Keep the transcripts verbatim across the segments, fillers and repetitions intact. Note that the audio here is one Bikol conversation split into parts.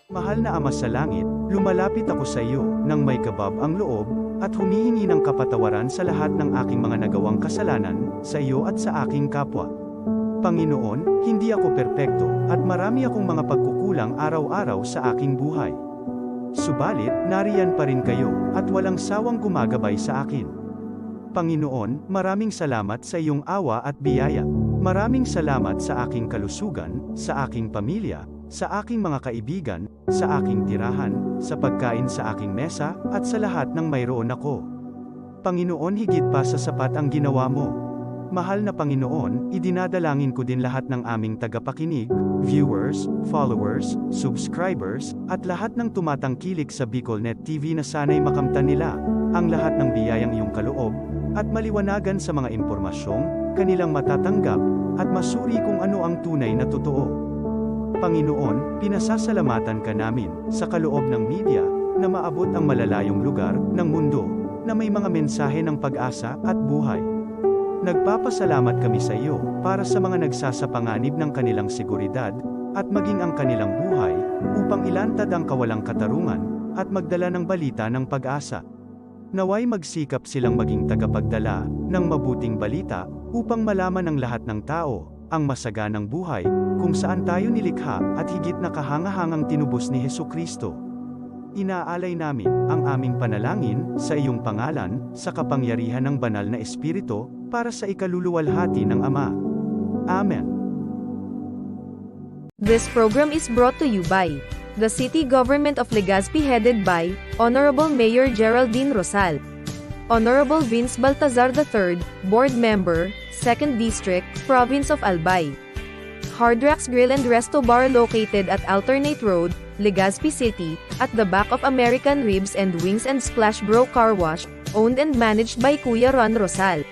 Mahal na Ama sa Langit, lumalapit ako sa iyo nang may kabab ang loob at humihingi ng kapatawaran sa lahat ng aking mga nagawang kasalanan sa iyo at sa aking kapwa. Panginoon, hindi ako perpekto at marami akong mga pagkukulang araw-araw sa aking buhay. Subalit, nariyan pa rin kayo at walang sawang gumagabay sa akin. Panginoon, maraming salamat sa iyong awa at biyaya. Maraming salamat sa aking kalusugan, sa aking pamilya, sa aking mga kaibigan, sa aking tirahan, sa pagkain sa aking mesa, at sa lahat ng mayroon ako. Panginoon, higit pa sa sapat ang ginawa mo. Mahal na Panginoon, idinadalangin ko din lahat ng aming tagapakinig, viewers, followers, subscribers, at lahat ng tumatangkilik sa BicolNet T V na sana'y makamtan nila ang lahat ng biyayang iyong kaloob, at maliwanagan sa mga impormasyong kanilang matatanggap, at masuri kung ano ang tunay na totoo. Panginoon, pinasasalamatan ka namin sa kaloob ng media na maabot ang malalayong lugar ng mundo na may mga mensahe ng pag-asa at buhay. Nagpapasalamat kami sa iyo para sa mga nagsasapanganib ng kanilang seguridad at maging ang kanilang buhay upang ilantad ang kawalang katarungan at magdala ng balita ng pag-asa. Naway magsikap silang maging tagapagdala ng mabuting balita upang malaman ng lahat ng tao ang masaganang buhay kung saan tayo nilikha at higit na kahangahangang tinubos ni Jesu-Cristo. Inaalay namin ang aming panalangin sa iyong pangalan, sa kapangyarihan ng Banal na Espiritu, para sa ikaluluwalhati ng Ama. Amen. This program is brought to you by the City Government of Legazpi, headed by Honorable Mayor Geraldine Rosal, Honorable Vince Baltazar the third, Board Member, Second District, Province of Albay. Hard Rocks Grill and Resto Bar, located at Alternate Road, Legazpi City, at the back of American Ribs and Wings and Splash Bro Car Wash, owned and managed by Kuya Ron Rosal.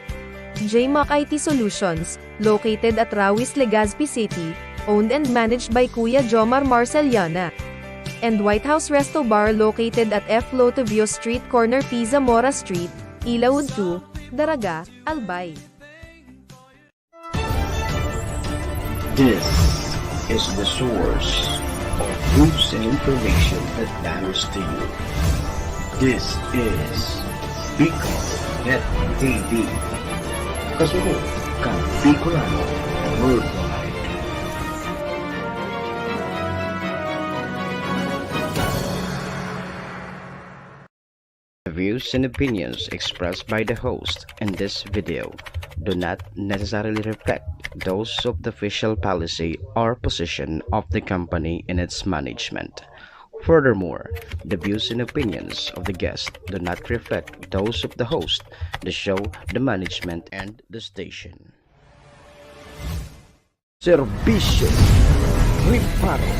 J Mac I T Solutions, located at Rawis, Legazpi City, owned and managed by Kuya Jomar Marceliana. And White House Resto Bar, located at F Lotevio Street, corner P Zamora Street, Ilaud two, Daraga, Albay. This is the source of news and information that matters to you. This is Bicol Net T V. Kasunod kan Bicolano Worldwide. The views and opinions expressed by the host in this video do not necessarily reflect those of the official policy or position of the company in its management. Furthermore, the views and opinions of the guest do not reflect those of the host, the show, the management, and the station. Serbisyo, reparo.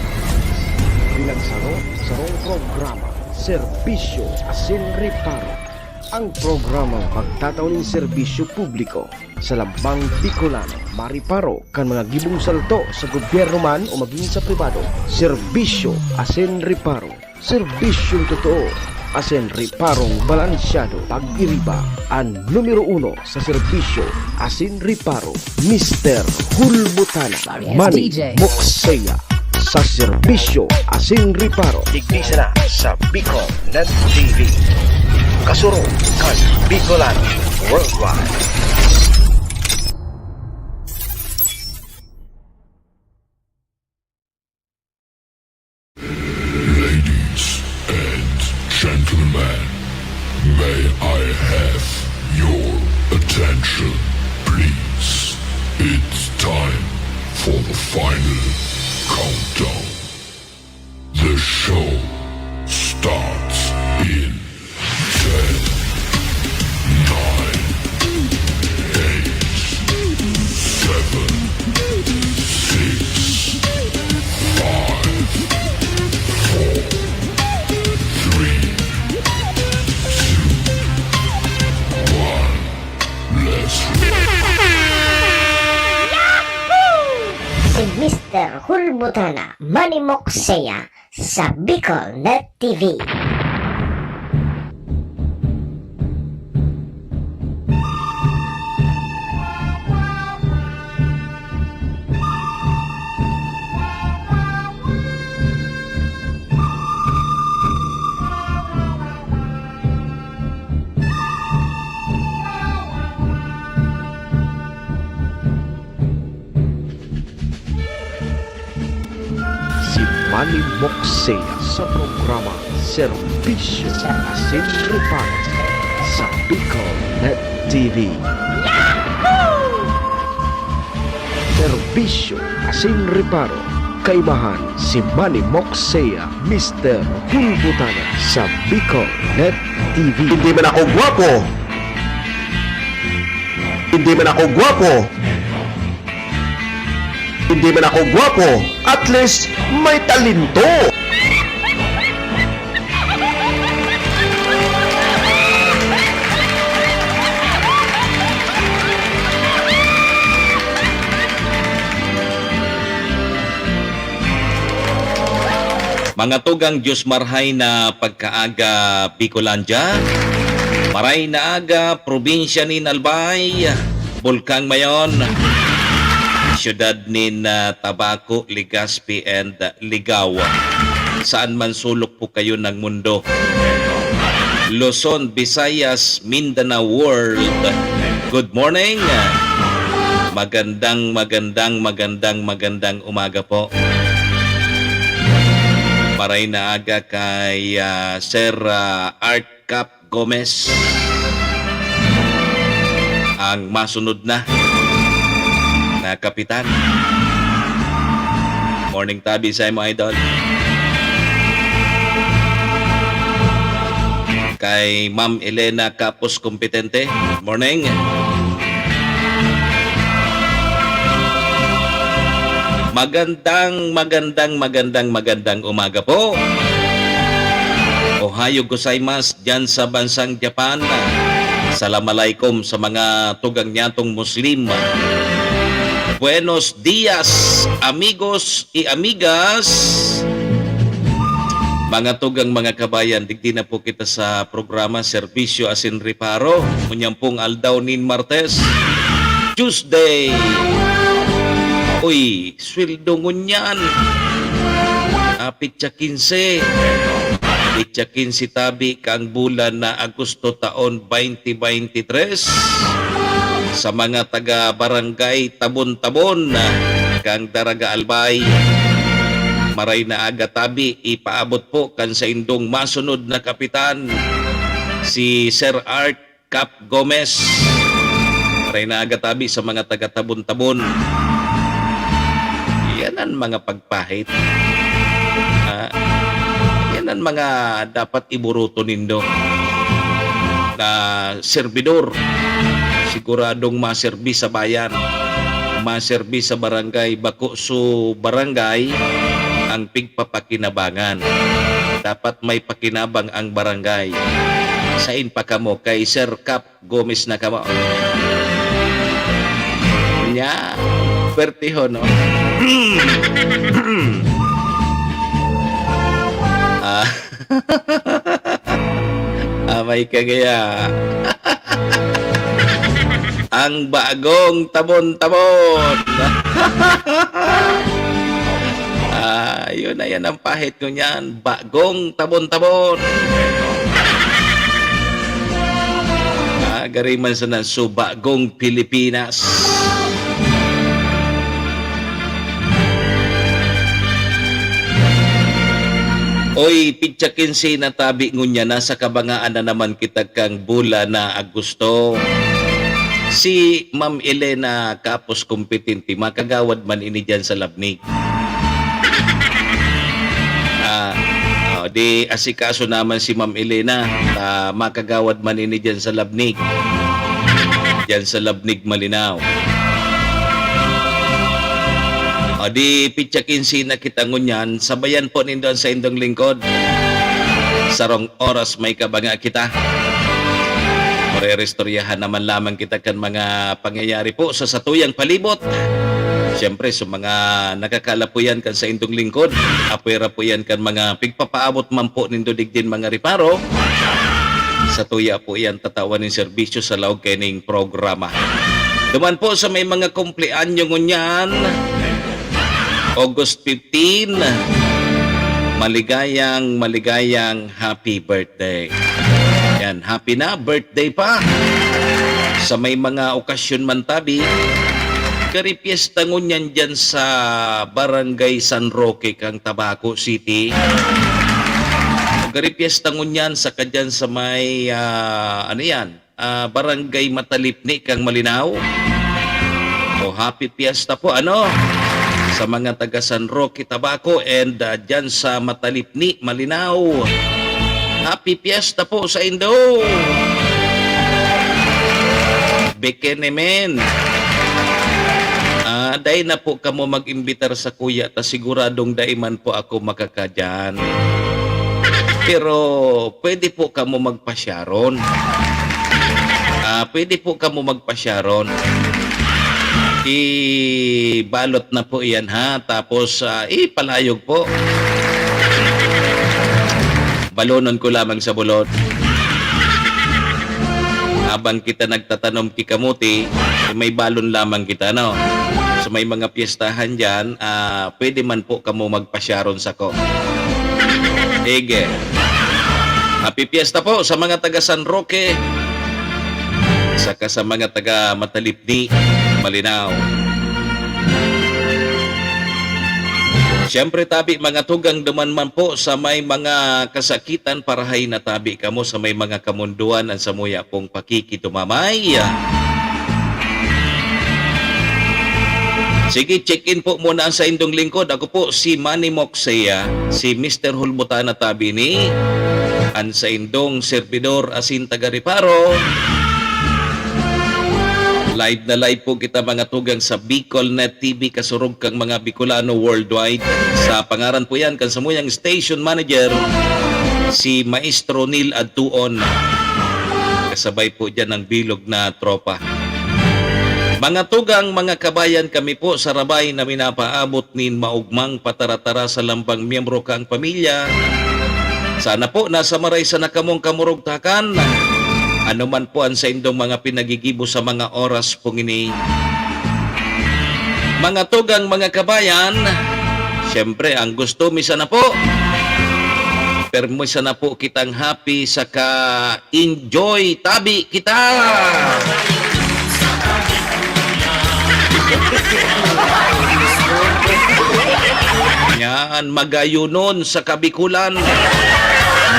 Pinagsaro-sarong programa, serbisyo asin reparo. Ang programang magtatao nin serbisyo publiko sa lambang Bicolano, mareparo kan mga gibong salto sa gobyerno man o magin sa pribado. Serbisyo asin reparo. Serbisyong totoo asin reparong balansyado. Pag-iriba, an numero uno sa serbisyo asin reparo, Mister Hulbutana, Manny Mokseya, sa serbisyo asin reparo. Digdi sana sa Bicol Net T V. Kasurog kan Bicolano Worldwide. Ladies and gentlemen, may I have your attention, please? It's time for the final countdown. The show starts in ten, nine, eight, seven, six, five, four, three, two, one. Let's roll. Si Mister Hulbutana, Manny Mokseya, sa Bicol Net T V. Manny Moxea sa programa Serbisyo Asin Reparo sa Bicol Net T V. Serbisyo Asin Reparo, kaimahan si Manny Moxea, Mister Hulbutana sa Bicol Net T V. Hindi man ako gwapo. Hindi man ako gwapo. Hindi man ako gwapo. At least, may talento. Mga tugang, Diyos marhay na pagkaaga, Bicolandia. Maray na aga, probinsya nin Albay, Bulkang Mayon, siyudad nin, ah, Tabaco, Legazpi, and Ligao. Saan man sulok po kayo ng mundo. Luzon, Visayas, Mindanao World. Good morning. Magandang, magandang, magandang, magandang umaga po. Maray na aga kay, ah, Sir, ah, Art Cap Gomez. Ang masunod na na kapitan. Morning tabi sa imo, idol. Kay Ma'am Elena Capos Competente. Morning. Magandang, magandang, magandang, magandang umaga po. Ohayo gozaimasu diyan sa bansang Japan. Salam alaikum sa mga tugang nyatong Muslim. Buenos dias, amigos y amigas. Mga tugang, mga kabayan, digdi na po kita sa programa Serbisyo Asin Reparo. Ngunyan pong aldaw nin Martes, Tuesday. Uy, sweldo ngunyan. Ah, pitsa kinse. Pitsa kinse tabi kang bulan na Agosto taon twenty twenty-three. Sa mga taga Barangay Tabon-Tabon, ah, kang Daraga Albay, maray na aga tabi, ipaabot po kan saindong masunod na kapitan, si Sir Art Cap Gomez. Maray na aga tabi sa mga taga Tabon-Tabon. Yan ang mga pagpahit. Ah, yan ang mga dapat iburuto nindo na serbidor. Siguradong maserbi sa bayan, maserbi sa barangay, bako su barangay ang pigpapakinabangan. Dapat may pakinabang ang barangay. Sain pa kamo kay Sir Cap Gomez na kamo. Nya, pwertehon, no? Ah, amay ka gaya. Ang bagong tabon-tabon. Ah, yun na yan ang pahit ko niyan. Bagong tabon-tabon. Ah, gari man sana su bagong Pilipinas. Oy, pitsa kinse na tabi ngunyan, nasa kabangaan na naman kita kan bulan na Agosto. Si Ma'am Elena Capos Competente, makagawad man ini diyan sa Labnig. Ah, oh, di asikaso naman si Ma'am Elena, ta makagawad man ini diyan sa Labnig. Diyan sa Labnig, Malinao. O di, pitsa kinse na kita ngunyan, sabayan po nindo ang saindong lingkod. Sarong oras may kabanga kita. Marerestoryahan naman lamang kita kan mga pangyayari po sa satuyang palibot. Siyempre, sa mga nakakalapuyan kan saindong lingkod, apwera po yan kan mga pigpapaabot man po nindo digdin mga reparo. Satuya po yan tatawan nin serbisyo sa laog kaining programa. Duman po sa may mga kumpleanyo ngunyan, August fifteen, maligayang, maligayang happy birthday. Yan, happy na birthday pa. Sa may mga okasyon man tabi, nagkaripiesta ngunyan dyan sa Barangay San Roque kang Tabaco City. Nagkaripiesta ngunyan sa kadyan sa may, ah, ano yan? Ah, Barangay Matalipni kang Malinao. O, happy fiesta po, ano? Sa mga taga San Roque, Tabaco, and, ah, dyan sa Matalipni, Malinao. Happy fiesta po sa indo. Bekenemen. Ah, dai na po kamo mag-imbitar sa kuya ta siguradong dai man po ako makakadyan. Pero pwede po kamo magpasyaron. Ah, pwede po kamo magpasyaron. Ibalot na po iyan, ha. Tapos, ah, ipalayog po. Balonon ko lamang sa bulod. Habang kita nagtatanom ki kamote, eh, may balon lamang kita, no? So, may mga piyestahan dyan, ah, pwede man po kamo magpasyaron sako. Sige. Happy Fiesta po sa mga taga San Roque, saka sa mga taga Matalipni, Malinao. Siyempre, tabi, mga tugang, duman man po sa may mga kasakitan, parahay na tabi kamo sa may mga kamunduan, an samuya pong pakikitumamay. Sige, check-in po muna ang saindong lingkod. Ako po si Manny Moxea, si Mister Hulbutana tabi ni an saindong servidor asin taga-reparo. Live na live po kita, mga tugang, sa Bicol Net T V, kasurog kang mga Bicolano worldwide. Sa pangaran po yan kan samuyang station manager, si Maestro Neil Adtuon. Kasabay po dyan ang bilog na tropa. Mga tugang, mga kabayan, kami po sa Rabay na minapaabot nin maugmang pataratara sa lambang miyembro kang pamilya. Sana po nasa maray sana kamong kamurugtakan. Ano man po ang saindong mga pinagigibo sa mga oras pong ini. Mga tugang, mga kabayan, siyempre, ang gusto mi sana po, permi sana po kitang happy saka enjoy tabi kita. Yan, magayonon sa Kabikulan,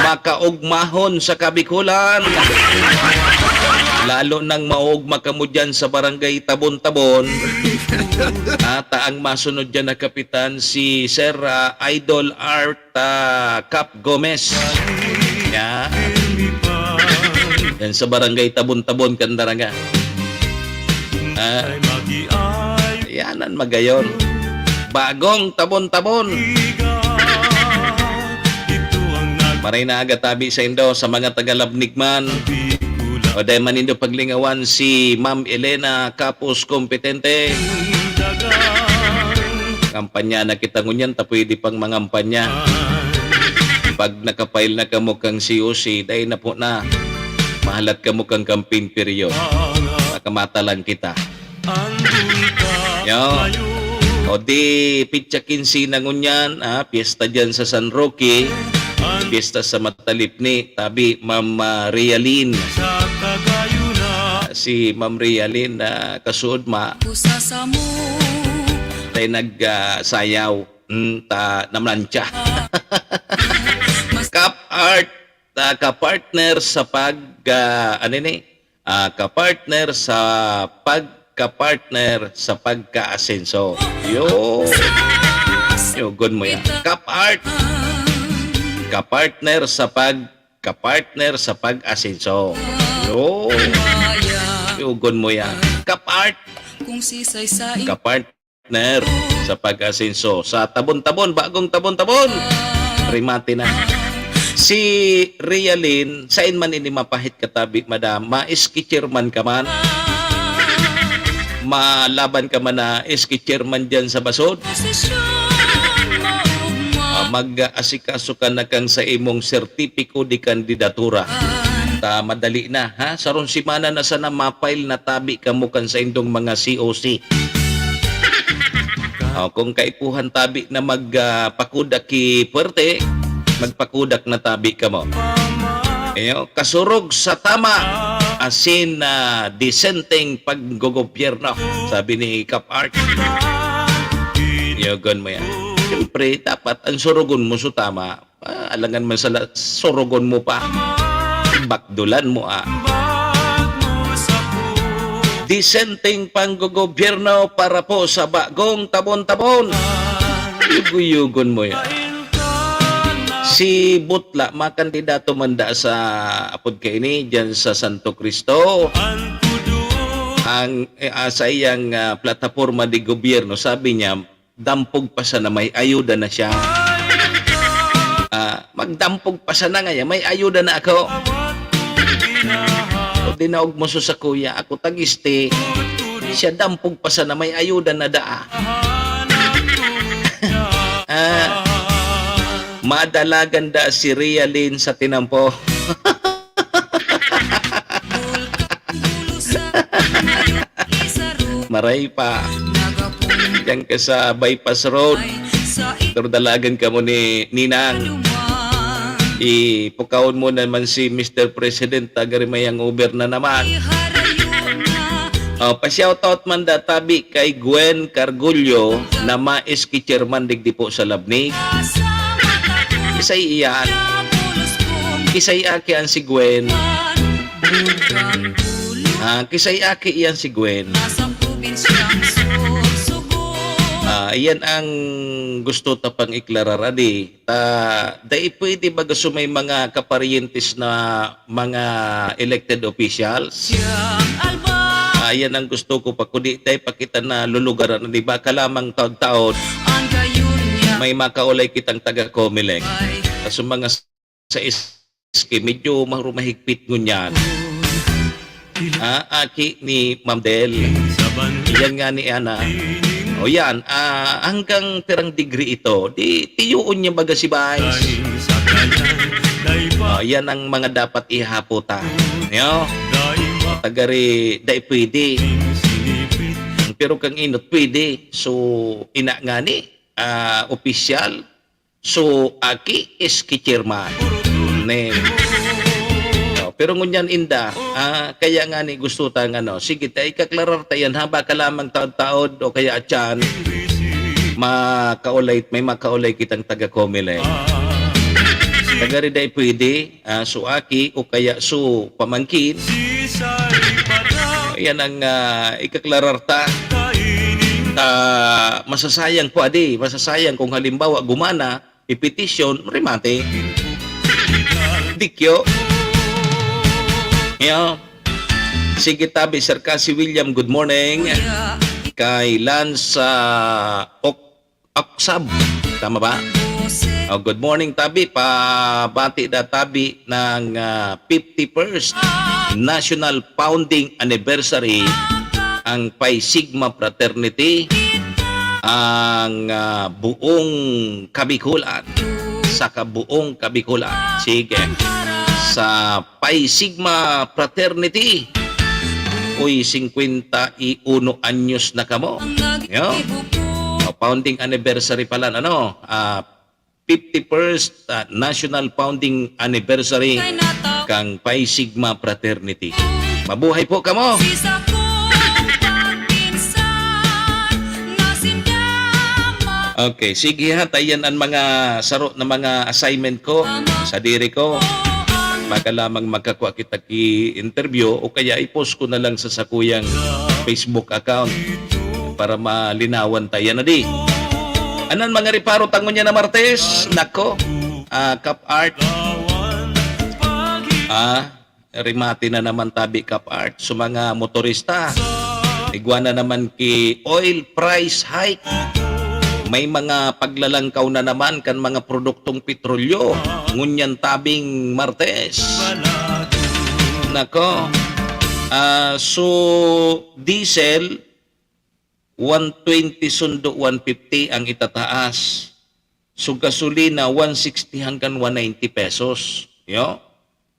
makaugmahon sa Kabikulan. Lalo nang maugma kamo dyan sa Barangay Tabon-Tabon. Ata ang masunod dyan na kapitan, si Sir, ah, Idol Art, ah, Cap Gomez. Yan. Yan sa Barangay Tabon-Tabon, Candaraga. Ah, yan ang magayon. Bagong Tabon-Tabon. Maray na aga tabi saindo sa mga taga Labnig man. O dai man nindo paglingawan si Ma'am Elena Capos Competente. Kampanya na kita ngunyan, ta pwede pang mangampanya. Pag naka-file na kamo kang C O C, dai na po na. Mahalat kamo kang campaign period. Nakamata lang kita. Yo. O di, pitsa kinse na ngunyan, ah, piyesta dyan sa San Roque, piyesta sa Matalipni, tabi, Ma'am, ah, Realin. Si Ma'am Realin, ah, kasuod ma-, Usa sa mo. Tayo nag, ah, sayaw. Mm, ta, namlansya. Kap Art, ah, kapartner sa pag, ah, ano ni? Ah, kapartner sa pagkapartner sa pagkaasenso. Yo. Yugon mo yan. Kap Art. Kapartner sa pag, kapartner sa pag-asenso. Yo. Yugon mo yan. Kap Art. Kung sisay sa Kapartner sa pag-asenso. Sa Tabon-Tabon, bagong Tabon-Tabon. Remate na. Si Realin, sain man ini mapahit katabi, madam? Ma-sketcher man ka man? Malaban ka man na sketcher man dyan sa basod? Ah, mag-asikaso ka na kang sa imong sertipiko de kandidatura. Ta madali na, ha? Sarong semana na sana ma-file na tabi kamo kan saindong mga C O C. O, kung kaipuhan tabi na mag, ah, pakudak ki puwerte, magpakudak na tabi kamo. Iyo, kasurog sa tama. asin na disenteng paggogobyerno, sabi ni Kap Art. Yugon mo yan. Siyempre, dapat ang surugon mo so tama. Ah, alangan man sala, surugon mo pa. Bakdulan mo, ah. Disenteng panggogobyerno para po sa bagong Tabon-Tabon. Yugo-yugon mo yan. Si Butla, makandidato man da sa, apod kaini, dyan sa Santo Cristo. Ang, eh, ah, sa iyang, ah, plataporma de gobyerno, sabi niya, dampog pa sana may ayuda na siya. Ah, magdampog pa sana ngaya, may ayuda na ako. O dinaog mo sa kuya, ako tagisti. Siya dampog pa sana may ayuda na daa. Ah, madalagan da si Realin sa tinampo. Maray pa. Diyan ka sa Bypass Road. Pero dalagan ka mo ni Ninang. Ipukawon mo naman si Mister President, taga rin may hangover na naman. Oh, pa-shoutout man da tabi kay Gwen Cargullo na mais ki chairman digdi po sa Labnig. Kisay iyan. Kisay aki an si Gwen. Ah, kisay aki iyan si Gwen. Ah, iyan ang gusto ta pang iklarar, adi. Ta, dai pwede baga so may mga kaparyentes na mga elected officials. Ah, yan ang gusto ko pa, kundi dai pa kita nalulugaran, di ba? Kalamang taon-taon, may makaulay kitang taga-Comelec. Kaso mga sa S K, medyo mahigpit ngunyan. Ah, aki ni Ma'am Del. Yan nga ni Ana. O yan, ah, hanggang pirang degree ito, di tiyoon niya baga si Vice. Ah, yan ang mga dapat ihapota. Yo? Tagari, dai pwede. Pero kang inot, pwede. So, ina nga ni, ah, opisyal. So, aki is ki chairman. Ne. Oh, pero ngunyan inda, ah, kaya nga ni gusto ta nga, no, sige, ta, ikaklarar ta yan, haba ka lamang taod-taod o kaya atyan, makaulay, may makaulay kitang taga-Comelec. Taga Riday pwede, ah, so aki o kaya so pamangkin. Yan ang, ah, ikaklarar ta. Ta, masasayang po, adi, masasayang kung halimbawa gumana, ipetisyon, remate. Dikyo. Yeah. Sige, tabi, Sir Cassie William, good morning. Kay Lance, ah, Ok-, Oksab. Tama ba? Oh, good morning, tabi. Pabati da, tabi, ng, ah, fifty-first National Founding Anniversary ang Pi Sigma Fraternity, ang, ah, buong Kabikulan. Sa kabuong Kabikulan. Sige. Sa Pi Sigma Fraternity. Uy, singkwenta y uno anyos na kamo. Yo? O, founding anniversary pala, ano? Ah, fifty-first, ah, National Founding Anniversary kan Pi Sigma Fraternity. Mabuhay po kamo! Okay, sige ha, tayan ang mga saro na mga assignment ko sa diri ko. Baka lamang magkakwa kita ki interview o kaya i-post ko na lang sa sakuyang Facebook account para malinawan tayan na di. Anan mga reparo tangon niya na Martes? Nako, ah, Kap Art. Ah, remate na naman tabi, Kap Art. So, mga motorista, igwa na naman ki oil price hike. May mga paglalangkaw na naman kan mga produktong petrolyo. Ngunyan tabing Martes. Nako. Ah, so, diesel, one twenty sundo one fifty ang itataas. So, gasolina, one sixty hanggang one ninety pesos. Yo?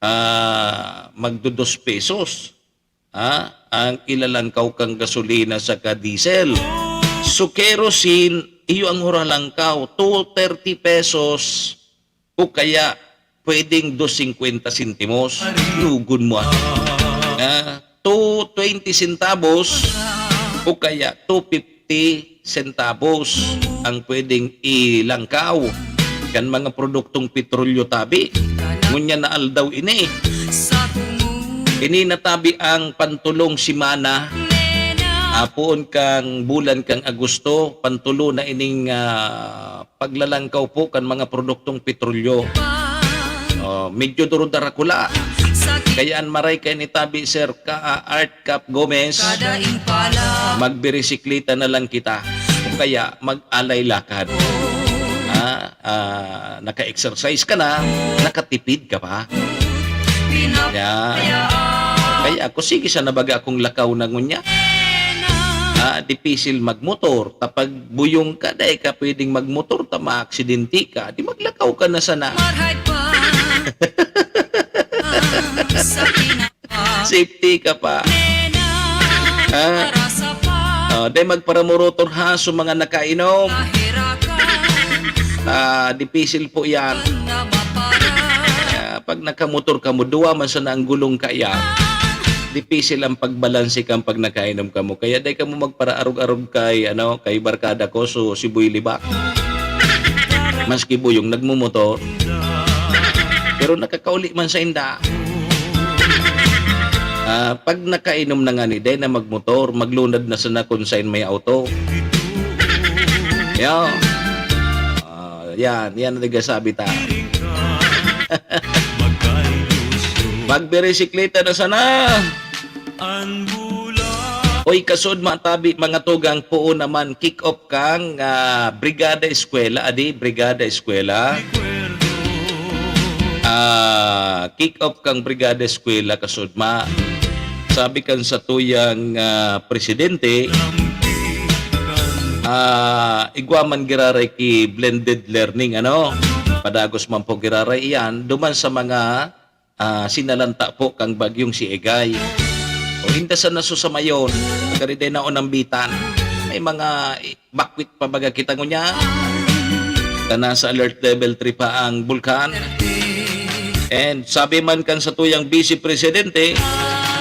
Ah, magdo dos pesos, ha, ang ilalangkaw kang gasolina saka diesel. So, kerosene, iyo ang huralangkaw, two thirty pesos o kaya pwedeng dos singkwenta sentimos. Lugon mo, ah. Ah, two twenty centavos o kaya two fifty centavos ang pwedeng ilangkaw kan mga produktong petrolyo tabi. Ngunyan na aldaw ini. Ini na tabi ang pantulong semana, ah, poon kang bulan kang Agosto, pantulo na ining, ah, paglalangkaw po kan mga produktong petrolyo. Oh, medyo durudarakula. Kaya an maray kaini tabi, Sir Ka-, ah, Art Cap Gomez, magbirisikleta na lang kita. O kaya, mag-alay lakad. Ah, ah, naka-exercise ka na, nakatipid ka pa. Yan. Kaya ako, sige sana baga akong lakaw na ngunyan. Ah, dipisil magmotor. Ta pag buyong ka, dai ka pwedeng magmotor, ta maaksidente ka. Di maglakaw ka na sana. Marhay pa. Sa kinawa. Safety ka pa. Nena, ah. Arasa pa. Oh, dai magparamurotor ha, sa mga nakainom. Kahirakan. Ah, dipisil po yan. Na mapara. Ah, pag nakamotor ka mo, duwa man sana ang gulong kaya. Dipisil ang pagbalanse kan pag nakainom kamo. Kaya dai kamo magparaarog-arog kay, ano, kay barkada ko, so si Boy Libak. Maski buyong nagmomotor. Pero nakakauli man sa inda. Ah, pag nakainom na ngani, dai na magmotor, maglunad na sana kun sain may auto. Yo. Ah, yan, yan ang nagsasabi ta. Magbirisikleta na sana. Oy, kasod matabi, mga tugang, poon naman, kick off kang, ah, Brigada Eskwela, adi, Brigada Eskwela. Ah, kick off kang Brigada Eskwela, kasod ma. Sabi kan satuyang, ah, presidente, ah, igwa man giraray ki blended learning, ano? Padagos man po giraray iyan, duman sa mga, ah, sinalanta po kang bagyong si Egay. O inda sa nasusamayon, kariday na unambitan, may mga i-, bakwit pa baga kita ngunyan. Ta nasa alert level three pa ang bulkan. And sabi man kan satuyang Vice Presidente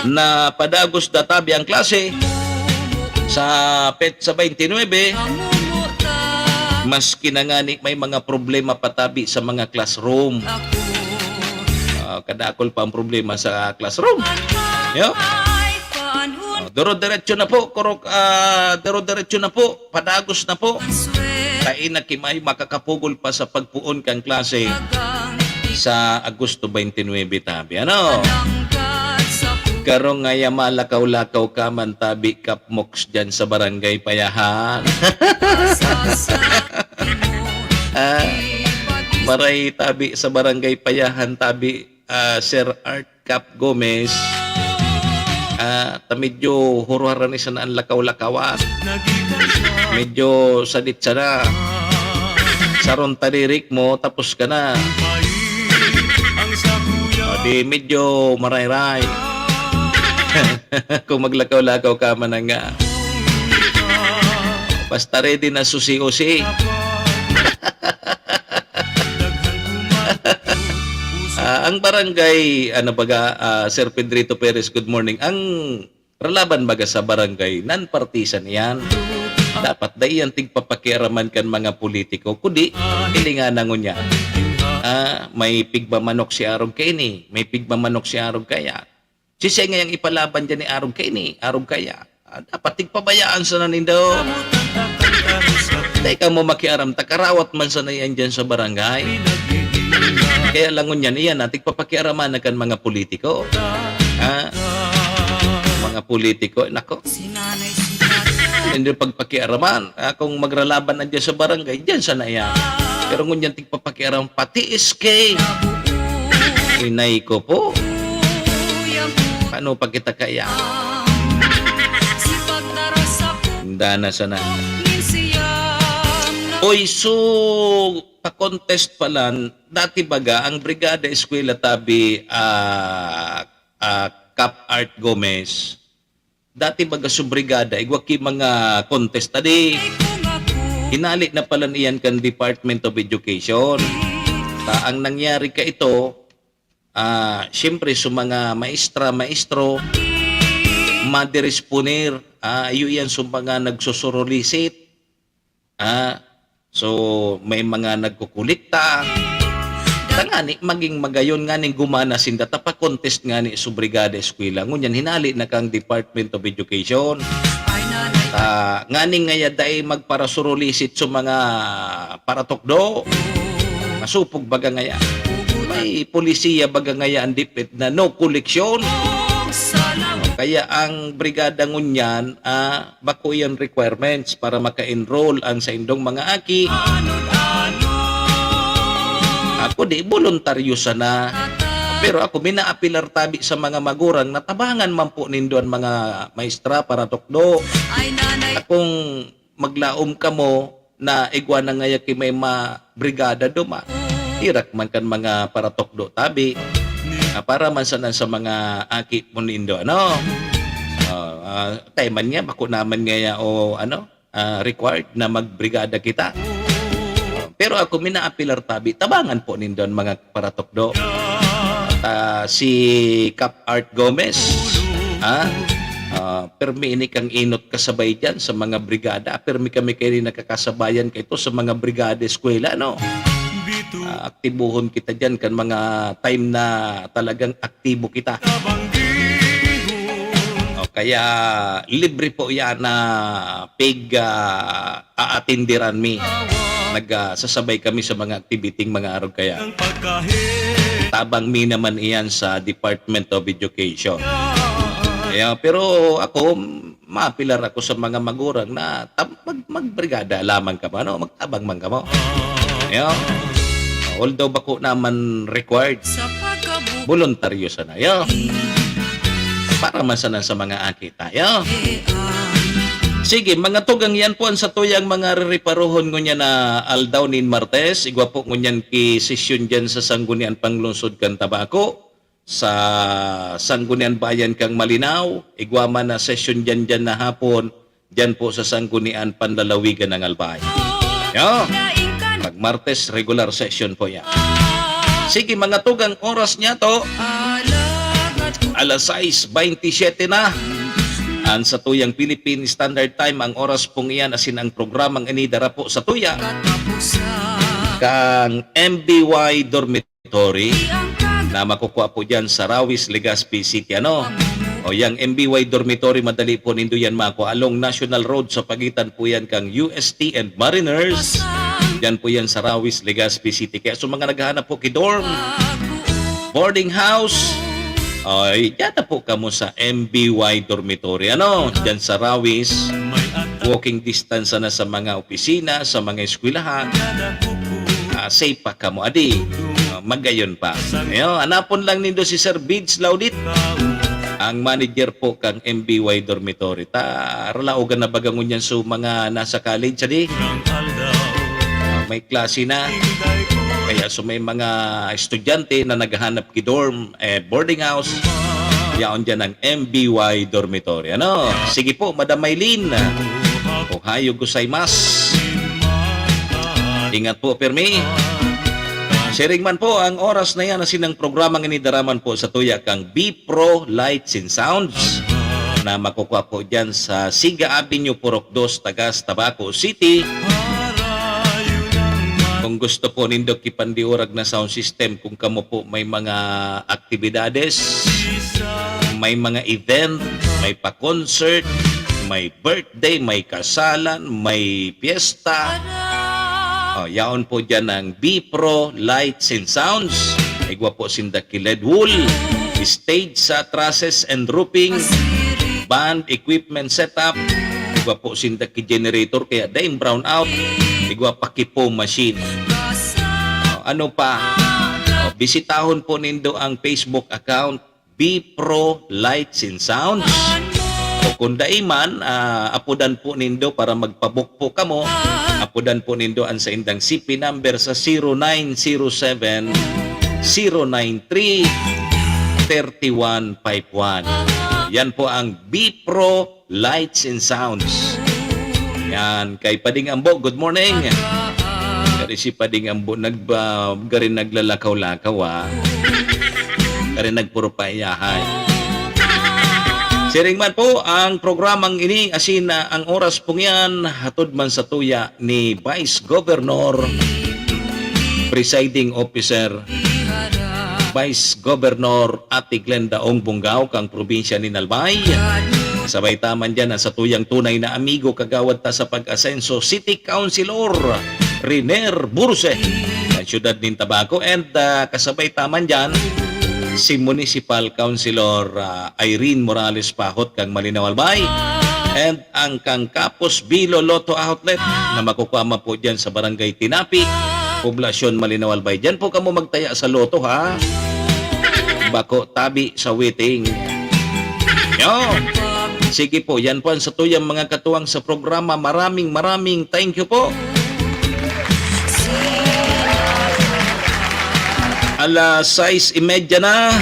na padagos da tabi ang klase sa petsa twenty-nine, maski na ngani may mga problema pa tabi sa mga classroom. Ah, kadakol pa ang problema sa classroom. Yo? Oh, duro-diretso na po, kurok, ah, duro-diretso na po, padagos na po. Taina ki may makakapugol pa sa pagpoon kan klase sa Agosto twenty-nine tabi. Ano? Karong ngaya malakaw-lakaw ka man tabi, Kap Moks, dyan sa Barangay Payahan. Ah, maray tabi sa Barangay Payahan tabi, ah, Sir Art Cap Gomez. Ah, ta medyo huruharan ni sana ang lakaw-lakawan. Medyo sadit sana. Sarong taririk mo, tapos ka na. O di, medyo marayray. Kung maglakaw-lakaw ka man na nga. Basta ready na susi-usi. Ah, ang barangay, ano baga, ah, Sir Pedrito Perez, good morning. Ang ralaban baga sa barangay, non-partisan iyan. Dapat dai yan tigpapakiaraman kan mga politiko, kundi hilingan na ngunyan. Ah, may pigmamanok si arog kaini, may pigmamanok si arog kaya. Sisay ngayang ipalaban dyan ni arog kaini, arog kaya. Ah, dapat tigpabayaan sana nindo. Dai kamo makiaram, ta karawat man sana yan dyan sa barangay. Kaya lang ngunyan, iyan na, tigpapakiaraman na kan mga politiko. Ha? Mga politiko, nako. Hindi pagpakiaraman. Ah, kung magralaban na dyan sa barangay, dyan sana yan. Pero ngunyan, tigpapakiaram, pati S K. Inay ko po. Paano pa kita kaya? Dana sana. Oy, so, pa-contest pala, dati baga, ang Brigada Eskwela tabi, ah, ah, Cap Art Gomez, dati baga su brigada, igwa ki mga contest, tadi, hinali na pala niyan kan Department of Education. Ta, ang nangyari ka ito, ah, siyempre, sa mga maestra, maestro, madiresponer, ah, iyo yan sa mga nagsusurulisit. Ah, so, may mga nagkukulikta. Tangani, maging magayon nganing gumana sinda, ta pa-contest ngani sa Brigada Eskwela. Ngunyan, hinali na kang Department of Education. Ah, nganing ngaya dai magparasurulisit sa mga paratukdo. Masupog baga ngaya. May polisiya baga ngaya ang DepEd na no koleksyon. Kaya ang brigada ngunyan, ah, bako yan requirements para maka-enroll ang saindong mga aki. Ako di, voluntaryo sana. Pero ako, minaapilar tabi sa mga magurang na tabangan man po nindo an mga maestra, paratukdo. Akong maglaom kamo na igwa na ngaya ki may mabrigada duman. Hirak man kan mga paratukdo tabi, ah, para man sana sa mga aki po nindo, ano? Ah, ah, tayo man nga, bako naman ngaya o ano, ah, required na magbrigada kita. Pero ako, minaapilar tabi, tabangan po nindo an mga paratukdo. At, ah, si Kap Art Gomez, ha? Ah, permi ini kang inot kasabay diyan sa mga brigada. Permi kami kaini nakakasabayan kaito sa mga brigada eskwela, no? Ah, aktibohon kita diyan kan mga time na talagang aktibo kita. O kaya libre po yan na pig, ah, aatindiran mi. Nag, ah, sasabay kami sa mga activity mga arog kaya. Tabang mi naman iyan sa Department of Education. Kaya, pero ako, mapilar ako sa mga magurang na tam-, mag-, magbrigada lamang kamo, ano? Magtabang man kamo. Kaya, although bako naman required, voluntaryo sana. Kaya, para man sana sa mga aki tayo. Sige, mga tugang, yan po ang satuyang mga rereparohon ngunyan na aldaw nin Martes. Igwa po ngunyan ki sesyon dyan sa Sangguniang Panglungsod kan Tabaco, sa Sangguniang Bayan kan Malinao. Igwa man na sesyon dyan, dyan na hapon, dyan po sa Sangguniang Panlalawigan ng Albay. Yo, pag Martes, regular session po yan. Sige, mga tugang, oras niya to. Alas sais bentisiete na. Ang satuyang Philippine Standard Time, ang oras pong iyan, asin ang programang ini dara po satuya kang M B Y Dormitory na makukuha po dyan sa Rawis, Legazpi City. Ano? O, yang M B Y Dormitory, madali po nindo yan makuha. Along National Road, sa pagitan po yan kang U S T and Mariners. Dyan po yan sa Rawis, Legazpi City. Kaya sa mga naghahanap po ki dorm, boarding house, ay, dyan na po kamo sa M B Y Dormitory. Ano? Dyan sa Rawis, walking distance na sa mga opisina, sa mga eskwelahan. Ah, safe pa kamo, adi. Ah, magayon pa. Ayo, hanapon lang nindo si Sir Bids Laudit, ang manager po kang M B Y Dormitory. Ta, ralaogan na baga ngunyan sa mga nasa college, adi. Ah, may klase na. Kaya so may mga estudyante na naghahanap ki dorm, eh, boarding house, yaon dyan ang M B Y Dormitory. Ano? Sige po, Madam Maylene. Ohayo gozaimasu. Ingat po, pirmi. Siring man po, ang oras na yan, asin ang programang ini dara man po satuya kang B Pro Lights and Sounds na makukuha po dyan sa Siga Avenue, Purok Dos, Tagas, Tabaco City. Kung gusto po nindo kipandiurag na sound system, kung kamo po may mga aktibidades, may mga event, may pa-concert, may birthday, may kasalan, may piyesta. Oh, yaon po dyan ang B Pro Lights and Sounds. Igwa po sinda ki L E D wall, stage sa trusses and roofing, band equipment setup. Igwa po sinda ki generator, kaya daing brownout. Igwa pa ki foam machine. Oh, ano pa? Oh, bisitahon po nindo ang Facebook account, B Pro Lights and Sounds. O kung dai man, ah, apodan po nindo para magpa-book po kamo. Apodan po nindo ang saindang C P number sa zero nine zero seven, zero nine three, thirty one five one. Yan po ang B Pro Lights and Sounds. Yan, kay Pading Ambo, good morning. Kari si Pading Ambo, nagba-, gari naglalakaw-lakaw, ah. Kari nagpuro paiyahay. Siring man po ang programang ini, asin, ah, ang oras pong yan, hatod man sa tuya ni Vice Governor, Presiding Officer, Vice Governor Ate Glenda Ong Bungao kang probinsya ni Albay. Sabay ta man dyan ang satuyang tunay na amigo, kagawad ta sa Pag-asenso, City Councilor Riner Burse, ang siyudad nin Tabaco. And, ah, kasabay ta man dyan, si Municipal Councilor, ah, Irene Morales Pahot kang Malinao Albay. And ang kang Kapos Bilo Lotto Outlet na makukuha man po dyan sa Barangay Tinapi, Poblasyon Malinao Albay. Dyan po kamo magtaya sa lotto, ha? Bako tabi sa waiting. Yo! Sige po, yan po ang satuyang mga katuwang sa programa. Maraming, maraming thank you po. Alas sais y media na.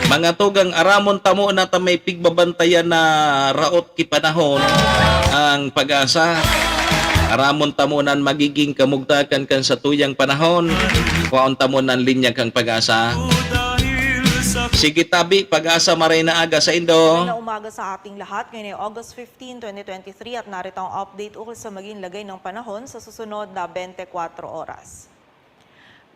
Mga tugang, aramon tamo na ta may pigbabantayan na raot ki panahon ang Pag-asa. Aramon tamo nan magiging kamugtakan kan satuyang panahon. Kwaon tamo nan linya kan Pag-asa. Sige tabi, Pag-asa, maray na aga saindo. Maray na umaga sa ating lahat. Ngayon ay August fifteen, twenty twenty-three, at narito ang update ukol sa maging lagay ng panahon sa susunod na twenty-four oras.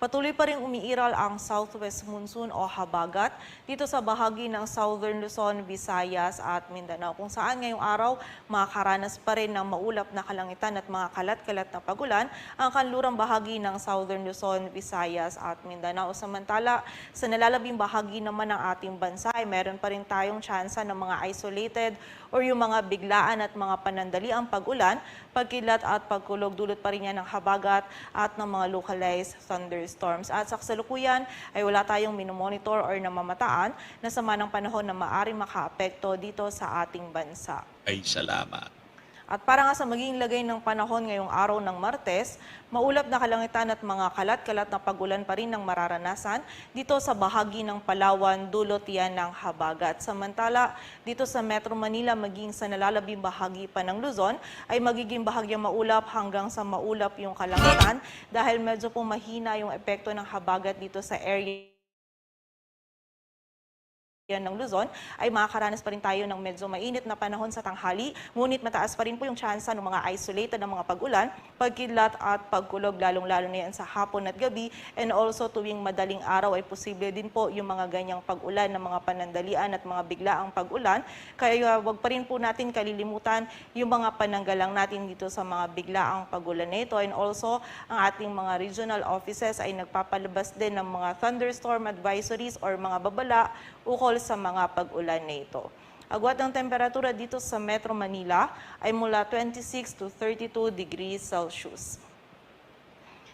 Patuloy pa ring umiiral ang southwest monsoon o habagat dito sa bahagi ng Southern Luzon, Visayas at Mindanao, kung saan ngayong araw makakaranas pa rin ng maulap na kalangitan at mga kalat-kalat na pag-ulan ang kanlurang bahagi ng Southern Luzon, Visayas at Mindanao. Samantala, sa nalalabing bahagi naman ng ating bansa ay meron pa rin tayong tsansa ng mga isolated or yung mga biglaan at mga panandaliang pag-ulan, pagkidlat at pagkulog dulot pa rin yan ng habagat at ng mga localized thunderstorms. At sa kasalukuyan ay wala tayong minomonitor or namamataan na sama ng panahon na maaaring makaapekto dito sa ating bansa. Ay, salamat. At para nga sa magiging lagay ng panahon ngayong araw ng Martes, maulap na kalangitan at mga kalat-kalat na pag-ulan pa rin ang mararanasan dito sa bahagi ng Palawan, dulot yan ng habagat. Samantala, dito sa Metro Manila, maging sa nalalabing bahagi pa ng Luzon, ay magiging bahagyang maulap hanggang sa maulap yung kalangitan dahil medyo pong mahina yung epekto ng habagat dito sa area ng Luzon, ay makakaranas pa rin tayo ng medyo mainit na panahon sa tanghali, ngunit mataas pa rin po yung tsansa ng mga isolated na mga pag-ulan, pagkidlat at pagkulog, lalong-lalo na yan sa hapon at gabi, and also tuwing madaling araw ay posible din po yung mga ganyang pag-ulan na mga panandalian at mga biglaang pag-ulan. Kaya wag pa rin po natin kalilimutan yung mga pananggalang natin dito sa mga biglaang pag-ulan na ito. And also, ang ating mga regional offices ay nagpapalabas din ng mga thunderstorm advisories or mga babala ukol sa mga pag-ulan na ito. Agwat ng temperatura dito sa Metro Manila ay mula twenty-six to thirty-two degrees Celsius.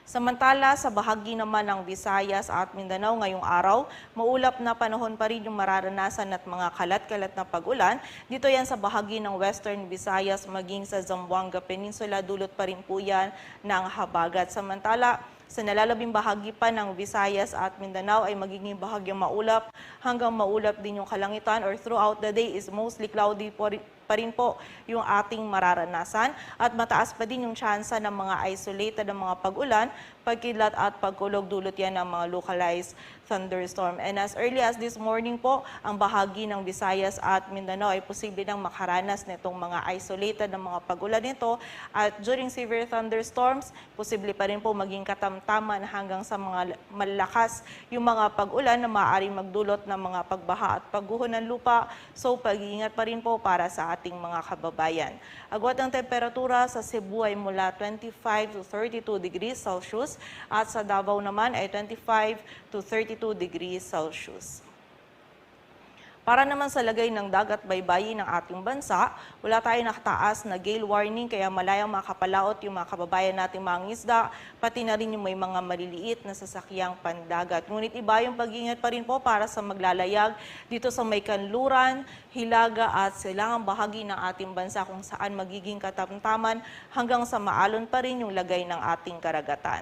Samantala, sa bahagi naman ng Visayas at Mindanao ngayong araw, maulap na panahon pa rin yung mararanasan at mga kalat-kalat na pag-ulan. Dito yan sa bahagi ng Western Visayas maging sa Zamboanga Peninsula, dulot pa rin po yan ng habagat. Samantala, sa nalalabing bahagi pa ng Visayas at Mindanao ay magiging bahagyang maulap hanggang maulap din yung kalangitan, or throughout the day is mostly cloudy po ri-, pa rin po yung ating mararanasan at mataas pa din yung tsansa ng mga isolated na mga pag-ulan, pagkidlat at pagkulog, dulot yan ng mga localized thunderstorm. And as early as this morning po, ang bahagi ng Visayas at Mindanao ay posible nang makaranas nitong mga isolated na mga pag-ulan nito, at during severe thunderstorms, posible pa rin po maging katamtaman hanggang sa mga l-, malakas yung mga pag-ulan na maaaring magdulot ng mga pagbaha at pagguho ng lupa. So, pag-iingat pa rin po para sa ating mga kababayan. Agwat ng temperatura sa Cebu ay mula twenty-five to thirty-two degrees Celsius at sa Davao naman ay twenty-five to thirty-two degrees Celsius. Para naman sa lagay ng dagat baybayin ng ating bansa, wala tayong nakataas na gale warning, kaya malayang makapalaot yung mga kababayan nating mangingisda, pati na rin yung may mga maliliit na sasakyang pandagat. Ngunit iba yung pag-iingat pa rin po para sa maglalayag dito sa may kanluran, hilaga at silangang bahagi ng ating bansa, kung saan magiging katamtaman hanggang sa maalon pa rin yung lagay ng ating karagatan.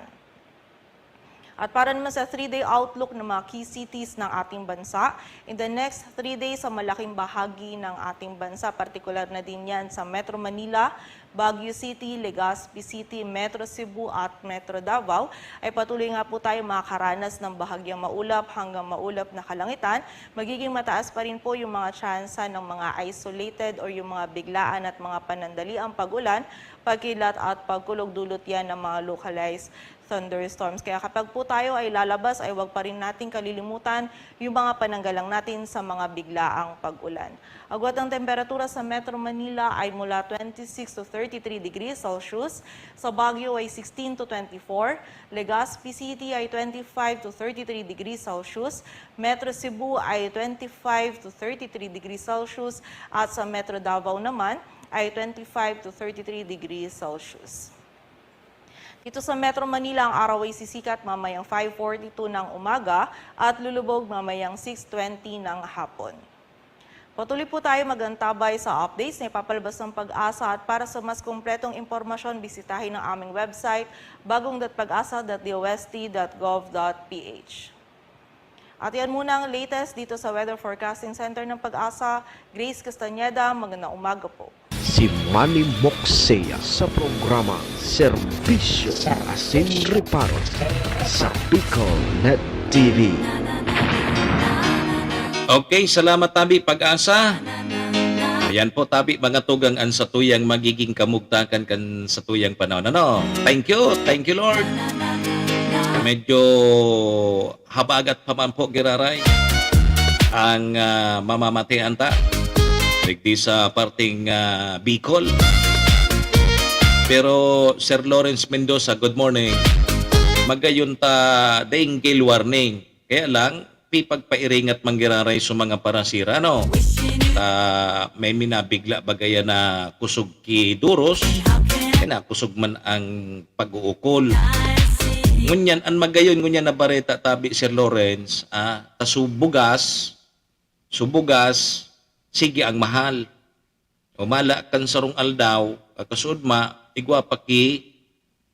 At para naman sa three-day outlook ng mga key cities ng ating bansa, in the next three days sa malaking bahagi ng ating bansa, partikular na din yan sa Metro Manila, Baguio City, Legazpi City, Metro Cebu at Metro Davao, ay patuloy nga po tayo makakaranas ng bahagyang maulap hanggang maulap na kalangitan. Magiging mataas pa rin po yung mga tsansa ng mga isolated or yung mga biglaan at mga panandaliang pag-ulan, pagkilat at pagkulog, dulot yan ng mga localized thunderstorms. Kaya kapag po tayo ay lalabas, ay huwag pa rin nating kalilimutan yung mga pananggalang natin sa mga biglaang pag-ulan. Agwat ang temperatura sa Metro Manila ay mula twenty-six to thirty-three degrees Celsius, sa Baguio ay sixteen to twenty-four, Legazpi City ay twenty-five to thirty-three degrees Celsius, Metro Cebu ay twenty-five to thirty-three degrees Celsius, at sa Metro Davao naman ay twenty-five to thirty-three degrees Celsius. Dito sa Metro Manila, ang araw ay sisikat mamayang five forty-two ng umaga at lulubog mamayang six twenty ng hapon. Patuloy po tayo mag-antabay sa updates na ipapalabas ng PAGASA, at para sa mas kumpletong impormasyon, bisitahin ang aming website, bagong dot pagasa dot D O S T dot gov dot P H. At yan muna ang latest dito sa Weather Forecasting Center ng PAGASA. Grace Castañeda, magandang umaga po. Si Manny Moxea sa programa Serbisyo asin Reparo sa Bicol Net T V. Okay, salamat tabi, PAGASA. Ayan po tabi, mga tugang, an satuyang magiging kamugtakan kan satuyang panahon. Ano? Thank you, thank you, Lord. Medyo habagat pa man po, giraray, ang ah, mamamatean ta digdi sa parteng ah, Bicol. Pero Sir Lawrence Mendoza, good morning. Magayon ta daing gale warning. Kaya lang, pipagpairingat man giraray sa mga parasira, no? Ta may minabigla bagaya na kusog ki duros, kaya na kusog man ang pag-uukol. Ngunyan, an magayon ngunyan na bareta tabi, Sir Lawrence, ah, ta su bugas, su bugas, sige ang mahal. O mala kan sarong aldaw, ah, kasudma, igwa pa ki,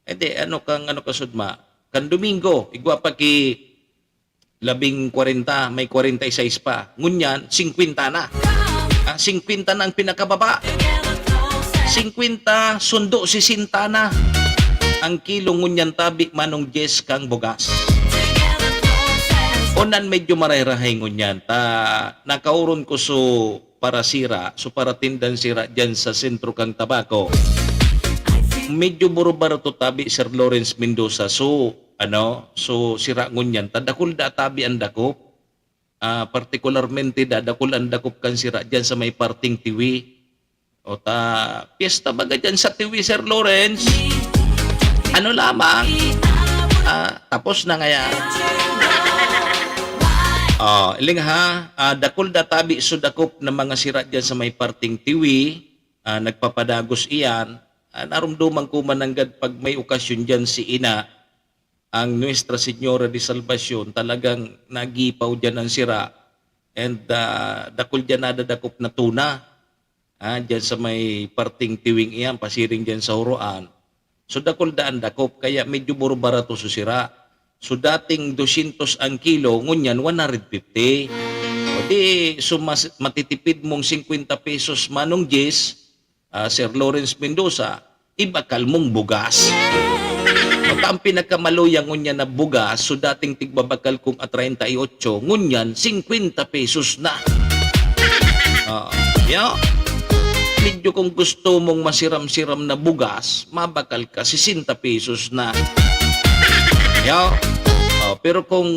eh di, ano kang, ano kasudma, kan Domingo, igwa pa ki labing kwarenta, may kwarenta y seis pa. Ngunyan, singkwenta na. Ah, singkwenta na ang pinakababa. Singkwenta, sundo sisenta na ang kilo ngunyan tabi, Manong Jess, kang bugas. Unan medyo marahay-rahay ngunyan. Ta, nakauron ko su parasira, su paratindan sira dyan sa sentro kang Tabaco. Medyo buro-barato tabi, Sir Lawrence Mendoza. So, ano, so sira ngunyan, ta dakul da tabi an dakop. Ah, partikularmente da, dakul an dakop kan sira dyan sa may parteng Tiwi. O ta, piyesta baga dyan sa Tiwi, Sir Lawrence. Ano lamang? Ah, tapos na ngaya. Oh, iling ha, ah, dakul da tabi su dakop na mga sira dyan sa may parteng Tiwi. Ah, nagpapadagos iyan. Ah, narumduman ko man nanggad pag may okasyon dyan si ina, ang Nuestra Señora de Salvacion, talagang nagipaw dyan ang sira. And ah, dakul dyan nadadakop na tuna. Ah, dyan sa may parteng Tiwing iyan, pasiring dyan sa Huroan. So dakul da an dakop, kaya medyo buro-barato su sira. So dating dosyentos ang kilo, ngunyan one hundred fifty. O di, so mas, matitipid mong singkwenta pesos, Manong Jis, ah, Sir Lawrence Mendoza, ibakal mong bugas. Pagka ang pinakamaluyang ngunyan na bugas, so dating tigbabakal kong a treinta y ocho, ngunyan singkwenta pesos na. Oo. Yo. Medyo kung gusto mong masiram-siram na bugas, mabakal ka, sesenta pesos na. Yo. Oh, pero kung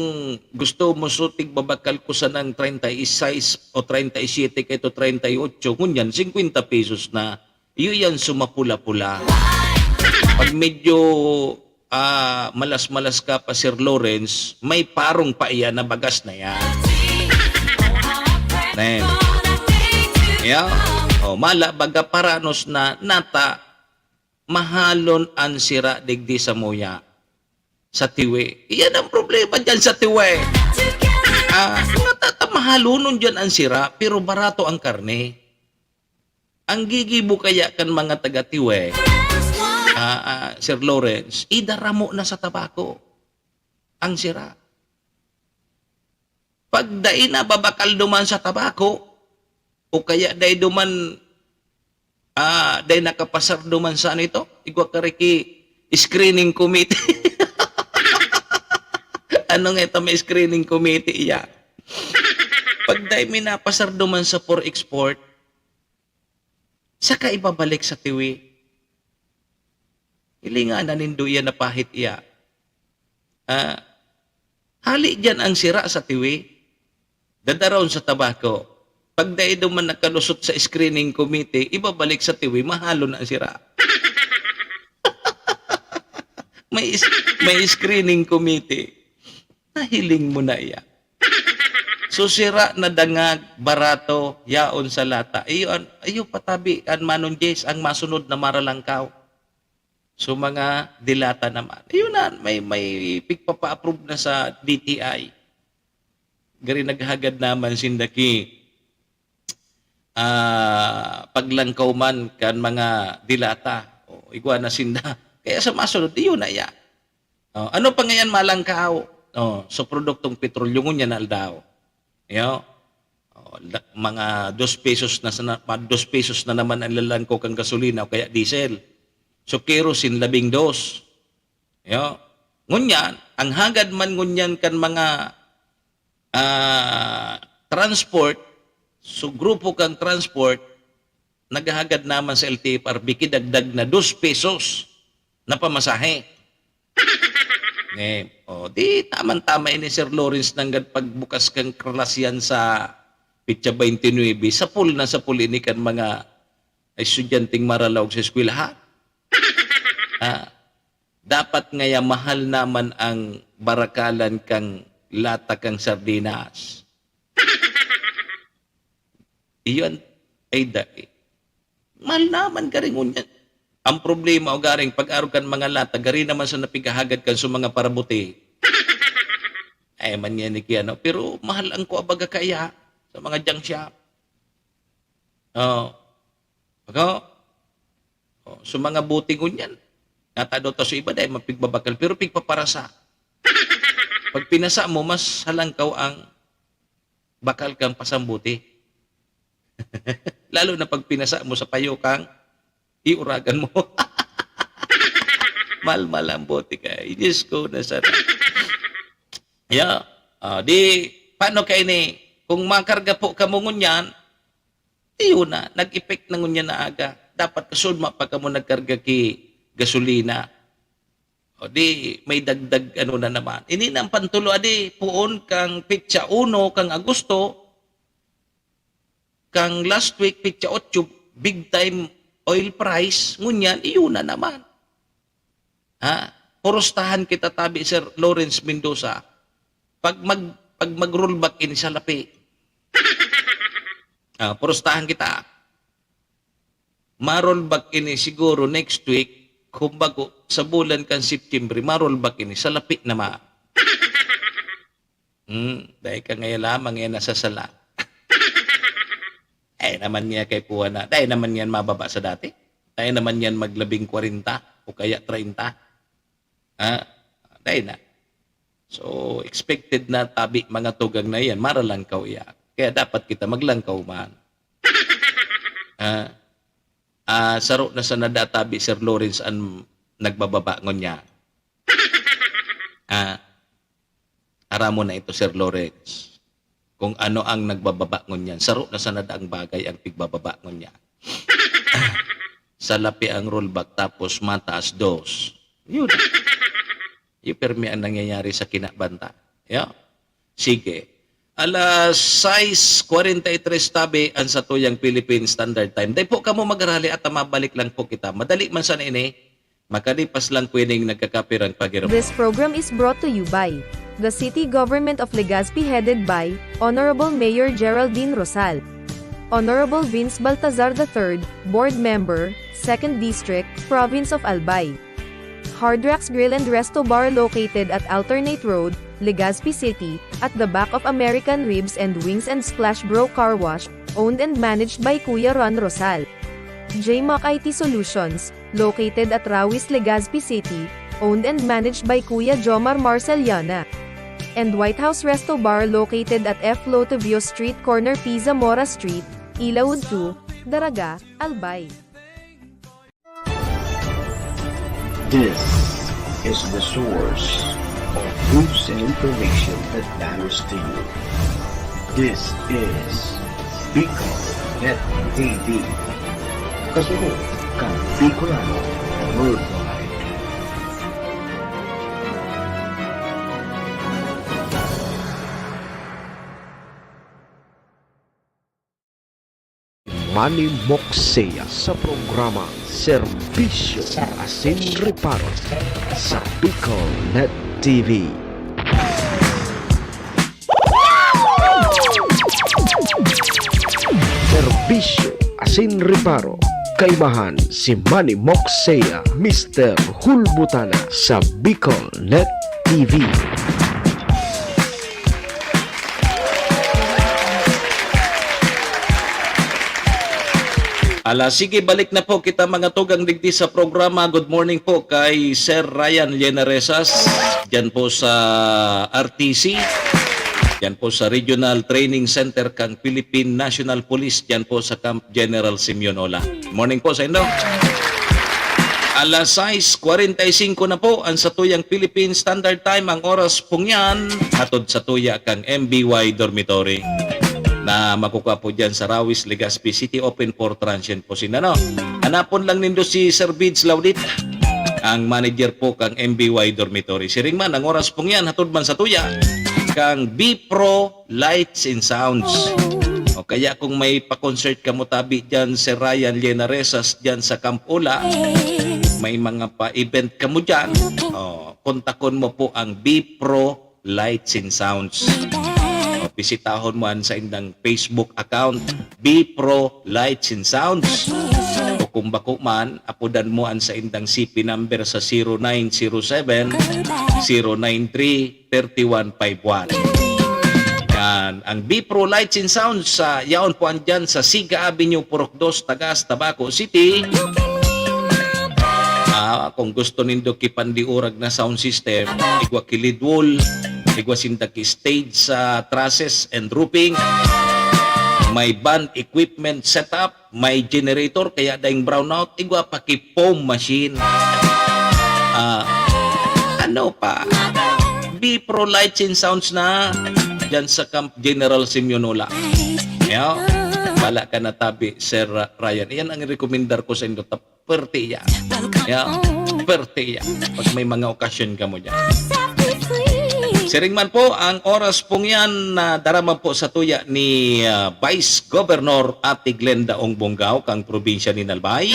gusto mo so tigbabakal ko sanang treinta y seis o treinta y siete kay to treinta y ocho, ngunyan singkwenta pesos na. Iyo yan sumapula-pula. Pag medyo ah, malas-malas ka pa, Sir Lawrence, may parong pa iyan na bagas na yan. Nen. Yeah? Oh, mala baga paranos na nata mahalon an sira digdi sa muya. Sa tiwi. Iyan ang problema dyan sa tiwi. Ah, natata mahalonon dyan ang sira, pero barato ang karne. Ang gigibo kaya kan mga taga-Tiwe, ah, ah, Sir Lawrence, idaramo na sa Tabaco. ang sira. Pag dai na babakal duman sa tabako, o kaya dai duman, ah, dai nakapasar duman sa ano ito? Igwa ka riki screening committee. Ano nga ito, may screening committee iya? Pag dai minapasar duman sa for export, saka ibabalik sa tiwi. Hilinga na nindo iya na pahit iya. Ah, hali diyan ang sira sa tiwi. Dadaron sa tabako. Pag dai duman nakalusot sa screening committee, ibabalik sa tiwi, mahalon na ang sira. May is-, may screening committee. Nahiling mo na iya. So, sira na dangag, barato, yaon sa lata. Iyo, an-, iyo patabi, kan Manong Jess, ang masunod na maralangkaw. So, mga dilata naman. Iyo na, may, may pigpapa-approve na sa D T I. Gari naghagad naman sinda ki, ah, paglangkaw man kan mga dilata. O, igwa na sinda. Kaya sa masunod, iyo na iya. O, ano pa ngayon malangkaw? O, sa produktong petrolyo, ngunyan na aldaw. Iyo. O, la-, mga dos pesos na sana, mga dos pesos na naman ang lalangkaw kang gasolina o kaya diesel. So, kerosene, labing dos. Iyo. Ngunyan, ang hagad man ngunyan kan mga, ah, transport, so grupo kang transport, naghahagad naman sa L T F R B, kidagdag na dos pesos na pamasahe. Eh, o, di tamang-tama ini, Sir Lawrence, nanggad pagbukas kang kalasyan sa petsa twenty-nine, sapul na sapul ini kan mga estudyanteng maralaog sa eskwelahan. Ah, dapat ngaya mahal naman ang barakalan kang lata kang sardinas. Iyon ay dai. Mahal naman gari ngunyan. Ang problema o garing pag-arog kan mga lata, gari naman sa napighahagad kan sa mga parabuti. Ay, man yan ni Kiano. Pero mahal ang kuha baga kaya sa mga junk shop. Oh. Ako? Oh, so mga buti ngunyan. Natado ta sa iba dahil mapigbabakal, pero pigpaparasa. Pag pinasa mo, mas halangkaw ang bakal kang pasambuti. Lalo na pag pinasa mo sa payo kang iuragan mo. Malmal ang bote ka. Diyos ko, na sana. Ya, ah, di, paano kayo ni, kung makarga po kamo ngunyan, iyo na, nag-effect na ngunyan na aga. Dapat kasunma pa kamo nagkarga ki gasolina. O di, may dagdag ano na naman. Ini na ang pantulo, adi, puon kang petsa uno kang Agosto, kang last week, petsa otso, big time oil price, ngunyan, iyo na naman. Ha? Purustahan kita tabi, Sir Lawrence Mendoza. Pag mag-, pag mag-rollback ini, salapi. Ah, purustahan kita. Ma-rollback ini siguro next week, kumbago, sa bulan kan September, ma-rollback ini, salapi naman. Hmm, dai ka ngayon lamang yan nasasala. Dai naman niya kay kuha na, dai naman yan mababa sa dati. Dai naman yan maglabing kwarenta o kaya treinta. Ha? Dai na. So, expected na tabi mga tugang na yan, maralangkaw iya. Kaya dapat kita maglangkaw man. Ha? Ah, saro na sana da tabi, Sir Lawrence, an nagbababa ngunyan. Ah, aram mo na ito, Sir Lawrence. Kung ano ang nagbababa ngunyan. Saro na sana da ang bagay ang pigbababa ngunyan. Salapi ang rollback tapos mataas dos. Yun. Yung permi ang nangyayari sa kinabanta. Yeah? Sige. Alas sais kwarenta y tres tabi ang satuyang Philippine Standard Time. Dai po kamo magrali at mabalik lang po kita. Madali man sana ini, makalipas lang pwedeng nagkakapirang pagirap. This program is brought to you by the City Government of Legazpi, headed by Honorable Mayor Geraldine Rosal, Honorable Vince Baltazar the third, Board Member, Second District, Province of Albay. Hard Rocks Grill and Resto Bar, located at Alternate Road, Legazpi City, at the back of American Ribs and Wings and Splash Bro Car Wash, owned and managed by Kuya Ron Rosal. J Mac I T Solutions, located at Rawis, Legazpi City, owned and managed by Kuya Jomar Marceliana. And White House Resto Bar located at F Lotovio Street, corner Pizza Mora Street, Ilaud two, Daraga, Albay. This is the source of news and information that matters to you. This is Bicol Net T V. Kasunod kan Bicolano Worldwide. Manny Moksea sa programa Serbisyo asin Reparo sa Bicol Net T V. Serbisyo asin Reparo, kaimahan si Manny Moksea, Mister Hulbutana sa Bicol Net T V. Ala, sige, balik na po kita, mga tugang, digdi sa programa. Good morning po kay Sir Ryan Llenaresas, dyan po sa R T C, dyan po sa Regional Training Center kang Philippine National Police, dyan po sa Camp General Simeon Ola. Morning po sa indo. Alas sais kwarenta y singko na po ang satuyang Philippine Standard Time, ang oras pong yan, hatod satuya kang M B Y Dormitory na makukua po dyan sa Rawis, Legazpi City, open for transient po sinda, no? Hanapon lang nindo si Sir Bids Laudit, ang manager po kang M B Y Dormitory. Siring man, ang oras pong yan, hatod man satuya kang B Pro Lights and Sounds. O kaya kung may pa-concert kamo tabi dyan, Sir Ryan Llenaresas, dyan sa Camp Ola, may mga pa-event kamo dyan, o, kontakon mo po ang B Pro Lights and Sounds. O, bisitahon mo an saindang Facebook account, B Pro Lights and Sounds. O kung bako man, apodan mo an saindang C P number sa zero nine zero seven, zero nine three, thirty-one five one. Yan. Ang B Pro Lights and Sounds, sa, yaon po andyan sa Siga Avenue, Purok dos, Tagas, Tabaco City. Ah, kung gusto nindo ki pandiurag na sound system, igwa ki lead wall, igwa sinda ki stage sa trusses and roofing, may band equipment setup, may generator, kaya daing brownout, igwa pa ki foam machine. Ah, ano pa? B Pro Lights and Sounds na dyan sa Camp General Simeon Ola. Yo, wala ka na tabi, Sir Ryan. Iyan ang rekomendar ko sa indo. Tap-, perte iya. Yo, perte iya. Pag may mga okasyon ka mo dyan. Siring man po, ang oras pong yan, na dara man po sa tuya ni, ah, Vice Governor Ate Glenda Ong Bongao, kang probinsya ni Albay.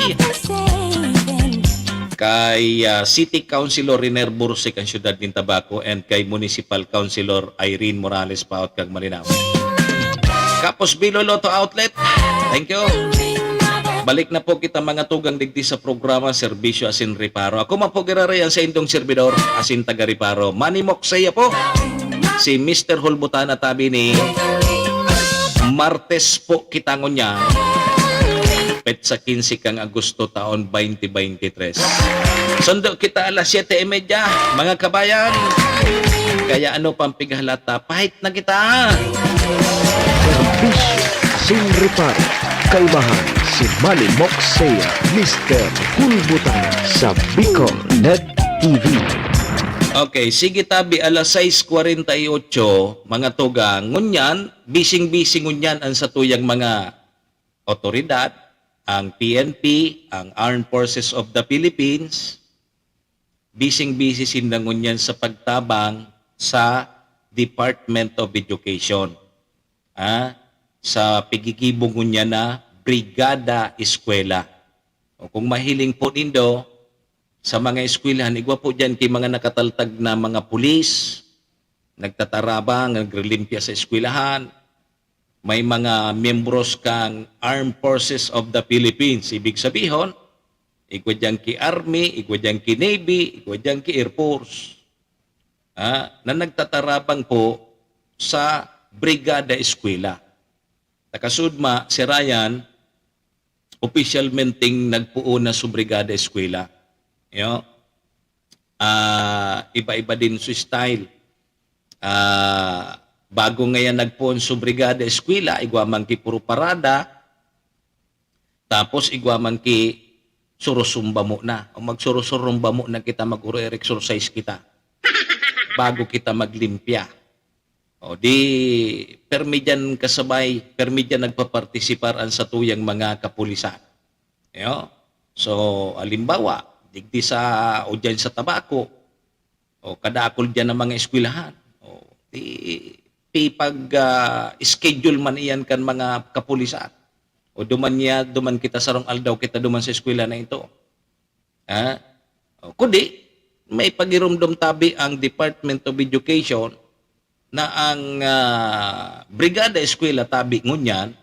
Kay, ah, City Councilor Riner Bursik, ang siyudad nin Tabaco, and kay Municipal Councilor Irene Morales, Paot, kang Malinao. Kapos Bilo Lotto Outlet, thank you. Balik na po kita, mga tugang, digdi sa programa, Serbisyo asin Reparo. Ako man po giraray ang saindong servidor, asin taga-Reparo. Manny Moksea po, si Mister Hulbutana tabi ni Martes po kita ngunyan. Petsa quince kang Agosto, taon twenty twenty-three. Sundo kita alas siyete y media, mga kabayan. Kaya ano pang pighalata, pahit na kita. Serbisyo asin reparo, kaimahan si Manny Moksea, Mister Hulbutana sa Bicol Net T V. Okay, sige tabi, alas sais kwarenta y otso, mga tugang. Ngunyan, bising-bisi ngunyan ang satuyang mga otoridad, ang P N P, ang Armed Forces of the Philippines, bising-bisi sinda ngunyan sa pagtabang sa Department of Education, ah, sa pigigibo ngunyan na Brigada Eskwela. O kung mahiling po nindo, sa mga eskwelahan, igwa po diyan ki mga nakataltag na mga pulis, nagtatarabang, nagrelimpya sa eskwelahan, may mga miyembros kang Armed Forces of the Philippines. Ibig sabihon, igwa diyan ki Army, igwa diyan ki Navy, igwa diyan ki Air Force. Ah, na nagtatarabang po sa Brigada Eskwela. Nakasudma, si Ryan, opisyalmenteng nagpoon na sa Brigada Eskwela. Yo. ah, iba-iba din su style. Ah, bago ngayan nagpoon su brigada eskwela, igwa man ki puro parada, tapos igwa man ki surusumbamo na. O magsurusurumbamo na kita, mag-uro-exercise kita bago kita maglimpya. O di, permi diyan kasabay, permi diyan nagpapartisipar an satuyang mga kapulisan. Yo? So, halimbawa, digdi sa, o diyan sa Tabaco, o kadakul diyan ng mga eskwelahan. O, di, ipag, ah, schedule man iyan kan mga kapulisan. O duman niya, duman kita sarong aldaw kita duman sa eskwela na ito. Ha? O, kundi, may pagirumdom tabi ang Department of Education na ang, ah, brigada eskwela tabi ngunyan,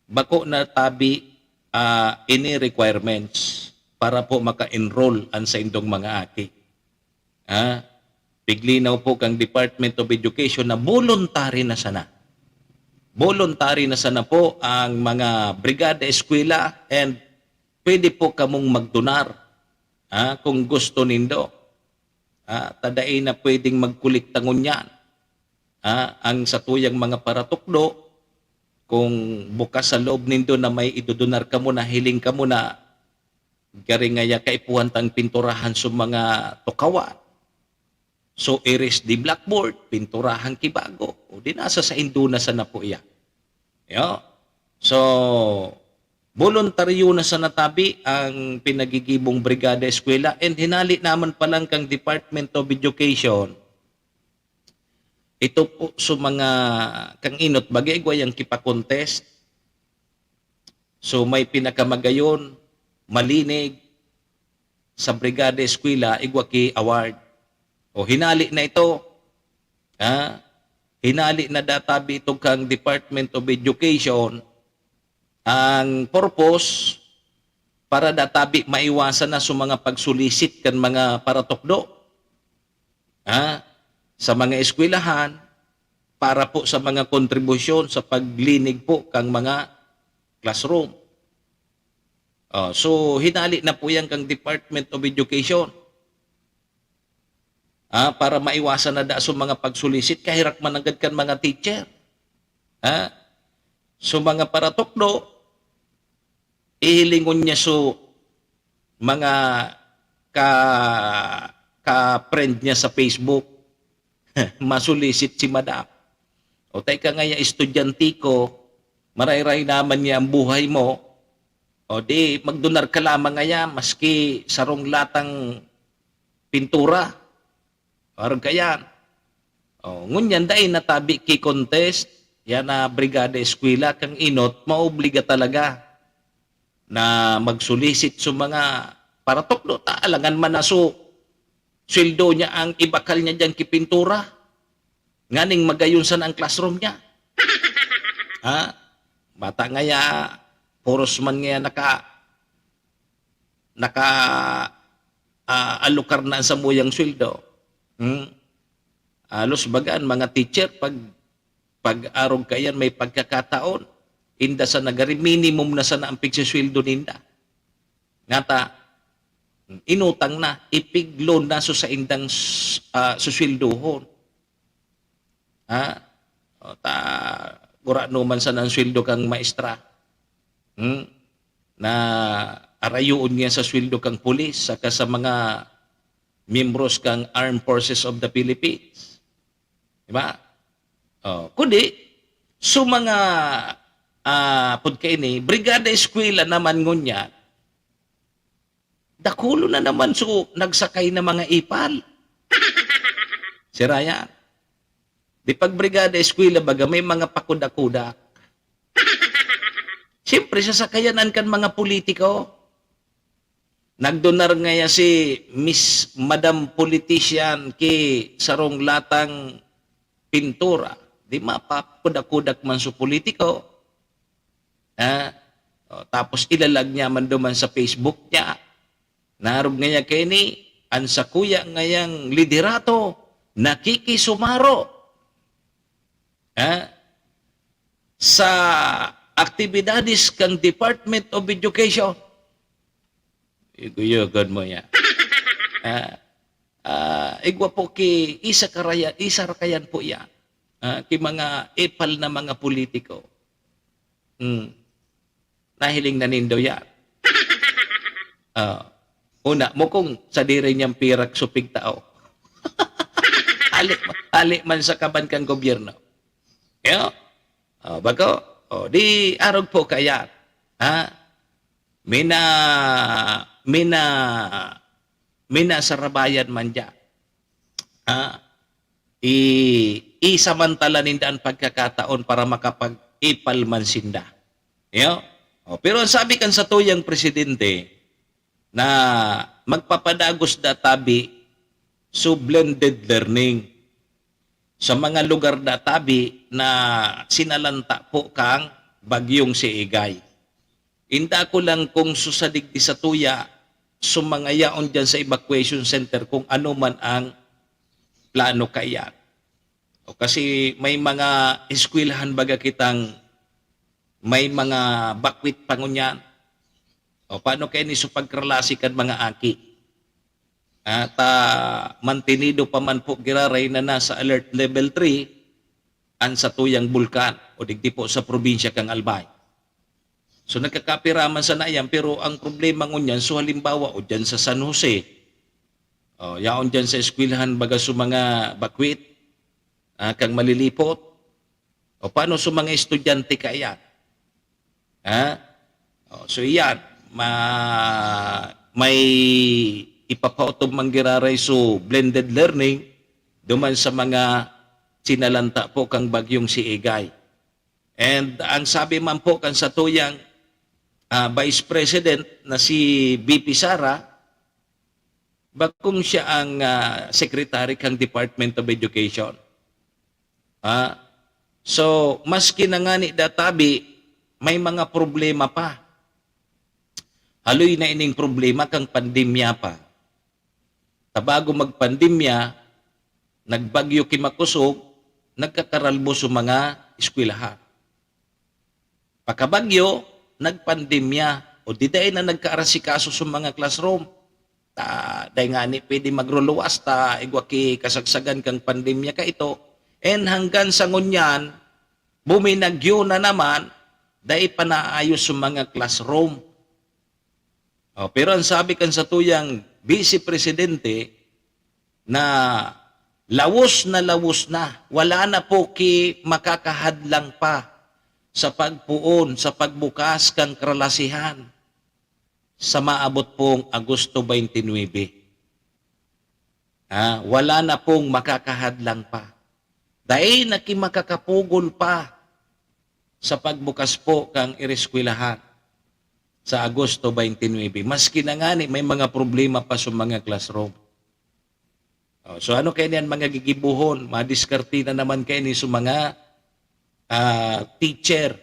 bako na tabi, ah, ini requirements para po maka-enroll an saindong mga aki. Ha? Piglinaw po kang Department of Education na voluntary na sana. Voluntary na sana po ang mga brigada eskwela and pwede po kamong magdonar, ha, kung gusto nindo. Ha, ta dai na pwedeng magkolekta ngunyan. Ha, ang satuyang mga paratukdo, kung bukas sa loob nindo na may idodonar kamo na hiling kamo na gari ngaya kaipuhan tang pinturahan sa mga tukawan. So, iris di blackboard, pinturahan ki bago. O di nasa saindo na sana po iya. Yo. So, boluntaryo na sana tabi ang pinagigibong brigada eskwela and hinali naman pa lang kang Department of Education. Ito po sa mga kang inot, bagay igwa yang kipa-contest. So, may pinakamagayon, malinig, sa brigada eskwela, igwa ki award. O hinali na ito, ha? Hinali na databi ito kang Department of Education. Ang purpose, para databi maiwasan na sa mga pagsulisit kan mga paratukdo, ha? Sa mga eskwelahan, para po sa mga kontribusyon sa paglinig po kang mga classroom. Oh, so, hinali na po yan kang Department of Education. Ah, para maiwasan na da so mga pagsulisit, kahirak man nanggad kan mga teacher. Ha? So, mga paratukdo, ihilingon niya so mga ka, ka-friend niya sa Facebook. Masulisit si madam. O, tay ka ngaya estudyante ko, marayray naman niya ang buhay mo. O di, magdonar ka lamang ngaya, maski sarong latang pintura. Arog ka yan. O, ngunyan, dai natabi ki contest, yan na brigada eskwela, kang inot, maobliga talaga na magsulisit sa mga paratukdo. Ta, alangan man na so, sweldo niya ang ibakal niya diyan ki pintura. Nganing magayon sana ang classroom niya. Ha? Bata ngaya, puros man ngaya naka, naka, ah, alukar na ang samuyang sweldo. Hmm? Halos baga an mga teacher, pag, pag arog kayan may pagkakataon, inda sana gari, minimum na sana ang pigsisweldo ninda. Ngata, inutang na, ipig-loan na so saindang s-, ah, susweldohon. Ha? O, ta, gurano man sana ang sweldo kang maestra. Hmm? Na arayoon niya sa sweldo kang pulis, saka sa mga miyembros kang Armed Forces of the Philippines. Di ba? O, kundi, so mga, ah, pud kaini, brigada eskwela naman ngunyan, dakulo na naman so nagsakay na mga ipal. Si Ryan, di pag brigada eskwela baga may mga pakuda-kuda. Siyempre, sasakayanan kan mga politiko. Nagdonar ngaya si Miss Madam Politician ki sarong latang pintura. Di mapakuda-kudak man so politiko. Ha? O, tapos ilalag niya man duman sa Facebook niya. Narog ngaya kaini, an sakuya ngayang liderato, nakikisumaro. Ha? Sa aktibidades kang Department of Education. Iguyugon mo yan. Ha? Ah, igwa po ki isa karaya-, isa ra kayan po iyan. Ah, ki mga epal na mga politiko. Hmm. Nahiling na nindo yan. Ah, una mo kung sadiri niyang pirak supig tao. Hali, hali man sa kaban kan gobyerno. Yo? Oh, bago? Oh, di arog po kaya. Ha? Mina, mina, minasarabayan man diya. Ha? I, isamantala ninda an pagkakataon para makapag-ipal man sinda. Yo? Oh, pero ang sabi kan satuyang presidente na magpapadagos da tabi so blended learning sa mga lugar da tabi na sinalanta po kang bagyong si Egay. Inda ko lang kung susadig di satuya, so mga yaon dyan sa evacuation center, kung ano man ang plano kaiyan. O kasi may mga eskwelahan baga kitang may mga bakwit pa ngunyan. O paano kaya ni sa pagkralasi kan mga aki? At, ah, mantenido pa man po giraray na nasa alert level three an satuyang bulkan o digdi po sa probinsya kan Albay. So, nagkakapira man sana iyan, pero ang problema ngunyan, so halimbawa, o dyan sa San Jose, o, yaon dyan sa eskwelahan, baga sa mga bakwit, ah, kang malilipot, o paano sa mga estudyante kaya? Ha? O, so iyan, ma-, may ipapautob man giraray so blended learning duman sa mga sinalanta po kang bagyong si Egay. And ang sabi man po kan satuyang, ah, Vice President na si V P Sara, bakong siya ang, ah, secretary kang Department of Education. Ah, so, maski na ngani da tabi, may mga problema pa. Haloy na ining problema kang pandemya pa. Ta bago magpandemya, nagbagyo ki makosog, nagkakaralbo sa mga eskwelahan. Pakabagyo, nagpandemya, o di dai na nagkaarasikaso sa mga classroom. Ta, dai ngani pwede magruluwas, ta igwa ki kasagsagan kang pandemya kaito. And hanggang sa ngunyan, buminagyo na naman, dai pa naayos sa mga classroom. O, pero ang sabi kan satuyang Vice Presidente na lawos na lawos na, wala na po ki makakahadlang pa sa pagpoon, sa pagbukas kan karalasihan sa maabot pong Agosto twenty-nine. Ah, wala na pong makakahadlang pa. Dai na ki makakapugol pa sa pagbukas po kan ireskwelahan sa Agosto twenty-nine. Maski na ngani may mga problema pa sa mga classroom. Oh, so ano kaya niyan mga gigibuhon? Madiskarte na naman kaya ni sa mga, ah, teacher.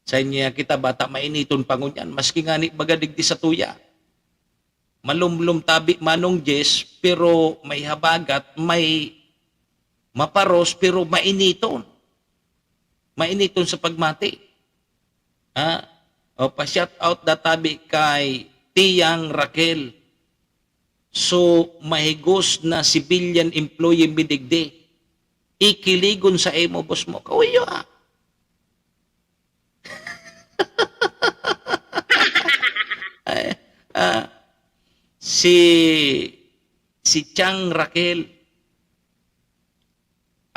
Sa inyo kita bata, mainiton pa ngunyan. Maski ngani baga digdi satuya. Malumlom tabi manong Jess, pero may habagat, may maparos, pero mainiton. Mainiton sa pagmati. Ha? O, pa-shout out da tabi kay Tiyang Raquel. So, mahigos na civilian employee mi digdi. Ikiligon sa imo, boss mo. Kauyo, ah. Ay, ah, si, si Chang Raquel,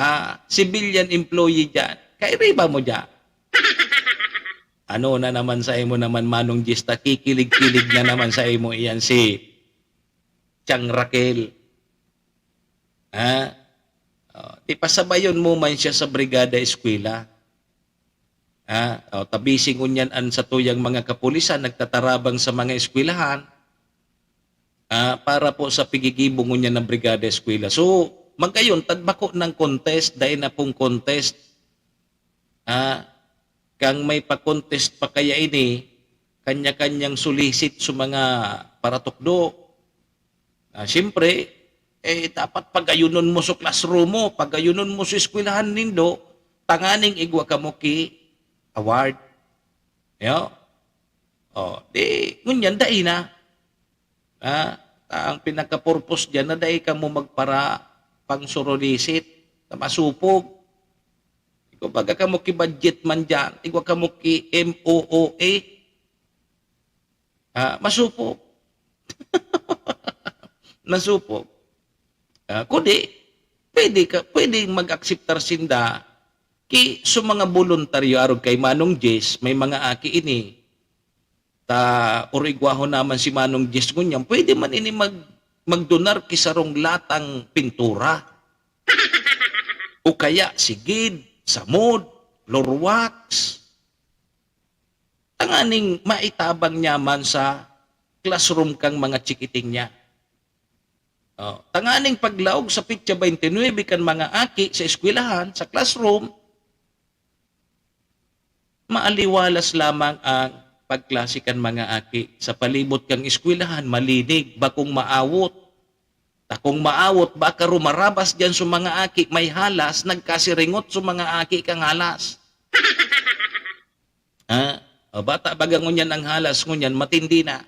ah, civilian employee dyan. Kairiba mo dyan. Ano na naman sa imo naman, Manong Gista, kikilig-kilig na naman sa imo iyan si Chang Raquel. Ha? Oh, di pasabayon mo man siya sa Brigada Eskwela. Ha? Oh, tabisi ngunyan an satuyang mga kapulisan nagtatarabang sa mga eskwelahan, ah, para po sa pigigibo ngunyan ng Brigada Eskwela. So, magayon, tagbako ng contest, dai na pong contest. Ah, kang may pa-contest pa kaya ini, kanya-kanyang sulisit sa mga paratukdo. Ah, siyempre, eh, dapat pagayunon mo sa classroom mo, pagayunon mo sa eskwelahan nindo, tanganing igwa kamo ki award. Yo? Oh, di, ngunyan, dai na. Ah, Ah, ang pinaka-purpose diyan na dai kamo magpara pang-sorolisit na masupog. Kumbaga kamo ki budget man diyan, igwa kamo ki M O O A. Ah, masupog. Masupog. Ah, kundi, pwede ka, pwedeng mag-akseptar sinda ki, sa mga boluntaryo arog kay Manong Jess, may mga aki ini. Ta, or igwahon naman si Manong Jess ngunyan, pwede man ini mag-, magdonar ki sarong latang pintura. O kaya, sigid, samod, floor wax. Tanganing maitabang niya man sa classroom kang mga chikiting niya. Oh, tanganing paglaog sa petsa twenty-nine kan mga aki sa eskwelahan, sa classroom, maaliwalas lamang ang pagklase kan mga aki. Sa palibot kang eskwelahan, malinig, bakong maawot. Ta kung maawot, baka rumarabas diyan sa mga aki, may halas, nagkasiringot sa mga aki kang halas. Ha? O, bata baga ngunyan ang halas, ngunyan matindi na.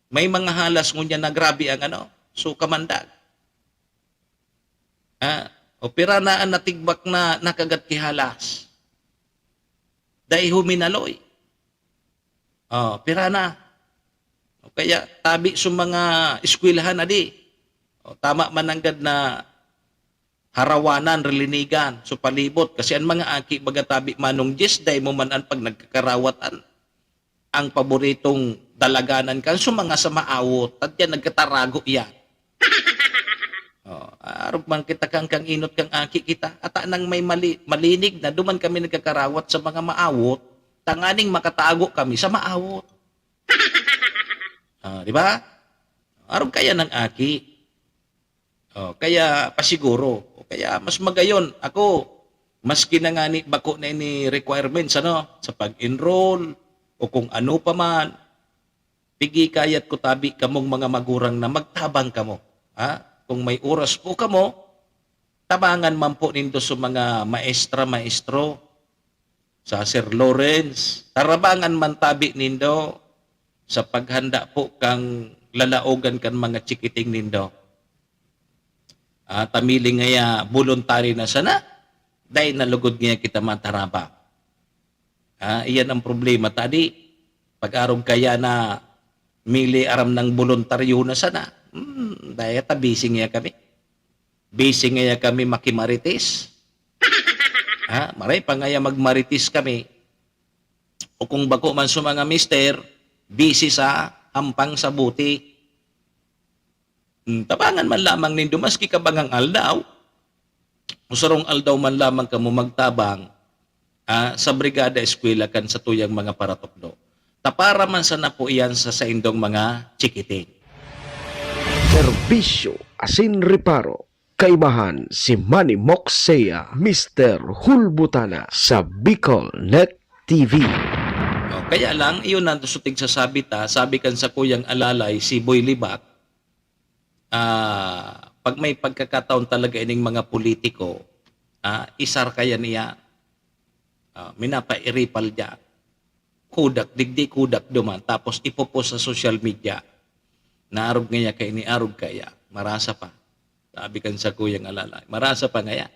May mga halas ngunyan na grabe ang ano, so kamandag. Ha? O pira na ang natigbak na nakagat ki halas. Dai huminaloy. O, pira na. O kaya tabi sa mga eskwelahan na di. O, tama man nanggad na harawanan, rilinigan, so palibot. Kasi ang mga aki, baga tabi Manong Jess, dai mo man an pag nagkakarawatan. Ang paboritong dalaganan kan so mga sa maawot, at yan nagkatarago yan. Oh, arog man kita kang, kang inot kang aki kita. Ata nang may mali, malinig na, duman kami nagkakarawat sa mga maawot, tanganing makatago kami sa maawot. Ah, di ba? Arog kaya ng aki. Oh, kaya pasiguro. O kaya mas magayon. Ako, maski na ngani bako na ini requirements, ano, sa pag-enroll o kung ano pa man, pigikayat ko tabi kamong mga magurang na magtabang kamo. Ha? Kung may oras po kamo, tabangan man po nindo sa mga maestra, maestro, sa Sir Lawrence, tarabangan man tabi nindo sa paghanda po kang lalaogan kan mga chikiting nindo. Ah, ta mili ngaya voluntary na sana, dai na lugod ngaya kita matarabang. Ah, iyan ang problema ta di. Pag-arog kaya na mili aram nang boluntaryo na sana, hmm, dai ta busy ngaya kami. Busy ngaya kami makimarites. Ha? Maray pa ngaya magmarites kami. O kung bako man sa mga mister, busy sa hampang sa buti. Hmm, tabangan man lamang nindo maski kabangang aldaw, o sarong aldaw man lamang kamo magtabang, ah, sa Brigada Eskwela kan satuyang mga paratukdo. Ta para man sana po iyan sa saindong mga chikiting. Serbisyo asin reparo, kaibahan si Manny Moxea, Mister Hulbutana sa Bicol Net T V. Oh, kaya lang, iyon na sa tigsasabi ta, sabi kan sakuyang alalay, si Boy Libak, ah, pag may pagkakataon talaga ining mga politiko, ah, isar kaya niya, ah, minapairipal niya. Kudak digdi, kudak duman, tapos ipopost sa social media. Naarog ngaya kaya, niarog kaya, marasa pa. Sabi kan sakuyang alalay, marasa pa ngaya.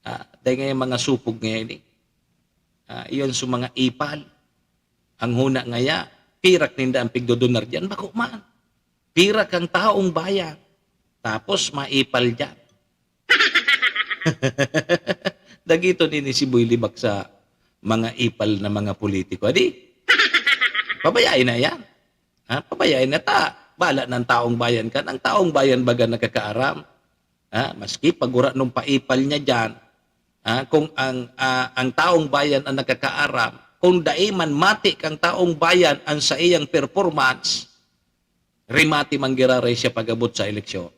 Ah, dahil ngaya mga supog ngaya ini. Ah, iyon sa mga ipal. Ang huna ngaya, pirak ninda ang pigdodonar diyan, bako man. Pirak ang taong bayan. Tapos maipal diyan. Dagiton ini si Boy Libak sa mga ipal na mga politiko. Adi, pabayain na yan. Ha? Pabayain na ta. Bala ng taong bayan kan. Ang taong bayan baga nakakaaram. Ha? Maski pagura nung paipal niya dyan, ha? Kung ang, ah, ang taong bayan ang nakakaaram, kung dai man mati kang taong bayan ang sa iyang performance, rimati man giraray siya pag-abot sa eleksyon.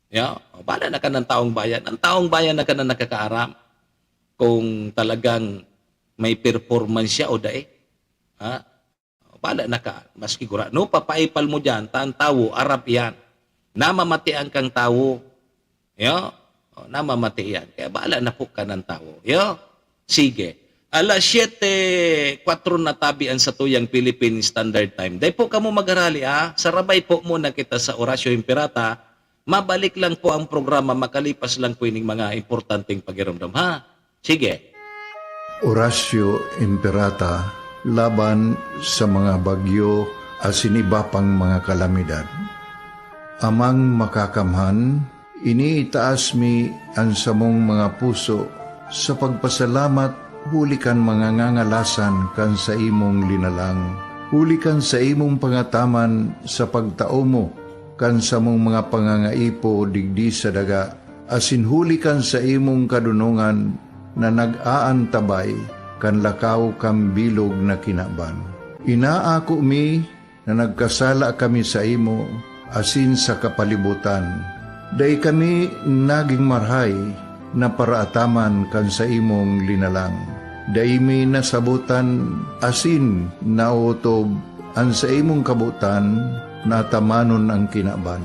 Ya, o, bala na ka ng taong bayan. Ang taong bayan na ka na nakakaaram kung talagang may performance siya o dai. Ha? Bala na ka. Maski gura, no, papaipal mo dyan, ta ang tawo, arap yan. Namamatian kang tawo. Ya? O, namamatian. Kaya bala na po ka ng tawo. Ya? Sige. Alas siyete kwatro na tabi an satuyang Philippine Standard Time. Dai po kamo magarali, ah. Sarabay po muna kita sa Oratio Imperata. Mabalik lang po ang programa makalipas lang po ining mga importanteng pagiromdom, ha? Sige. Oratio Imperata laban sa mga bagyo asin iba pang mga kalamidad. Amang Makakamhan, iniitaas mi an samong mga puso sa pagpasalamat huli kan mga ngangalasan kan saimong linalang, huli kan saimong pangataman sa pagtao mo kan samong mga pangangaipo digdi sa daga, asin huli kan saimong kadonongan na nag-aantabay kan lakaw kan bilog na kinaban. Inaako mi na nagkasala kami saimo asin sa kapalibotan. Dai kami nagin marahay na paraataman kan saimong linalang. Dai mi nasabotan asin naotob an saimong kabotan na atamanon an kinaban.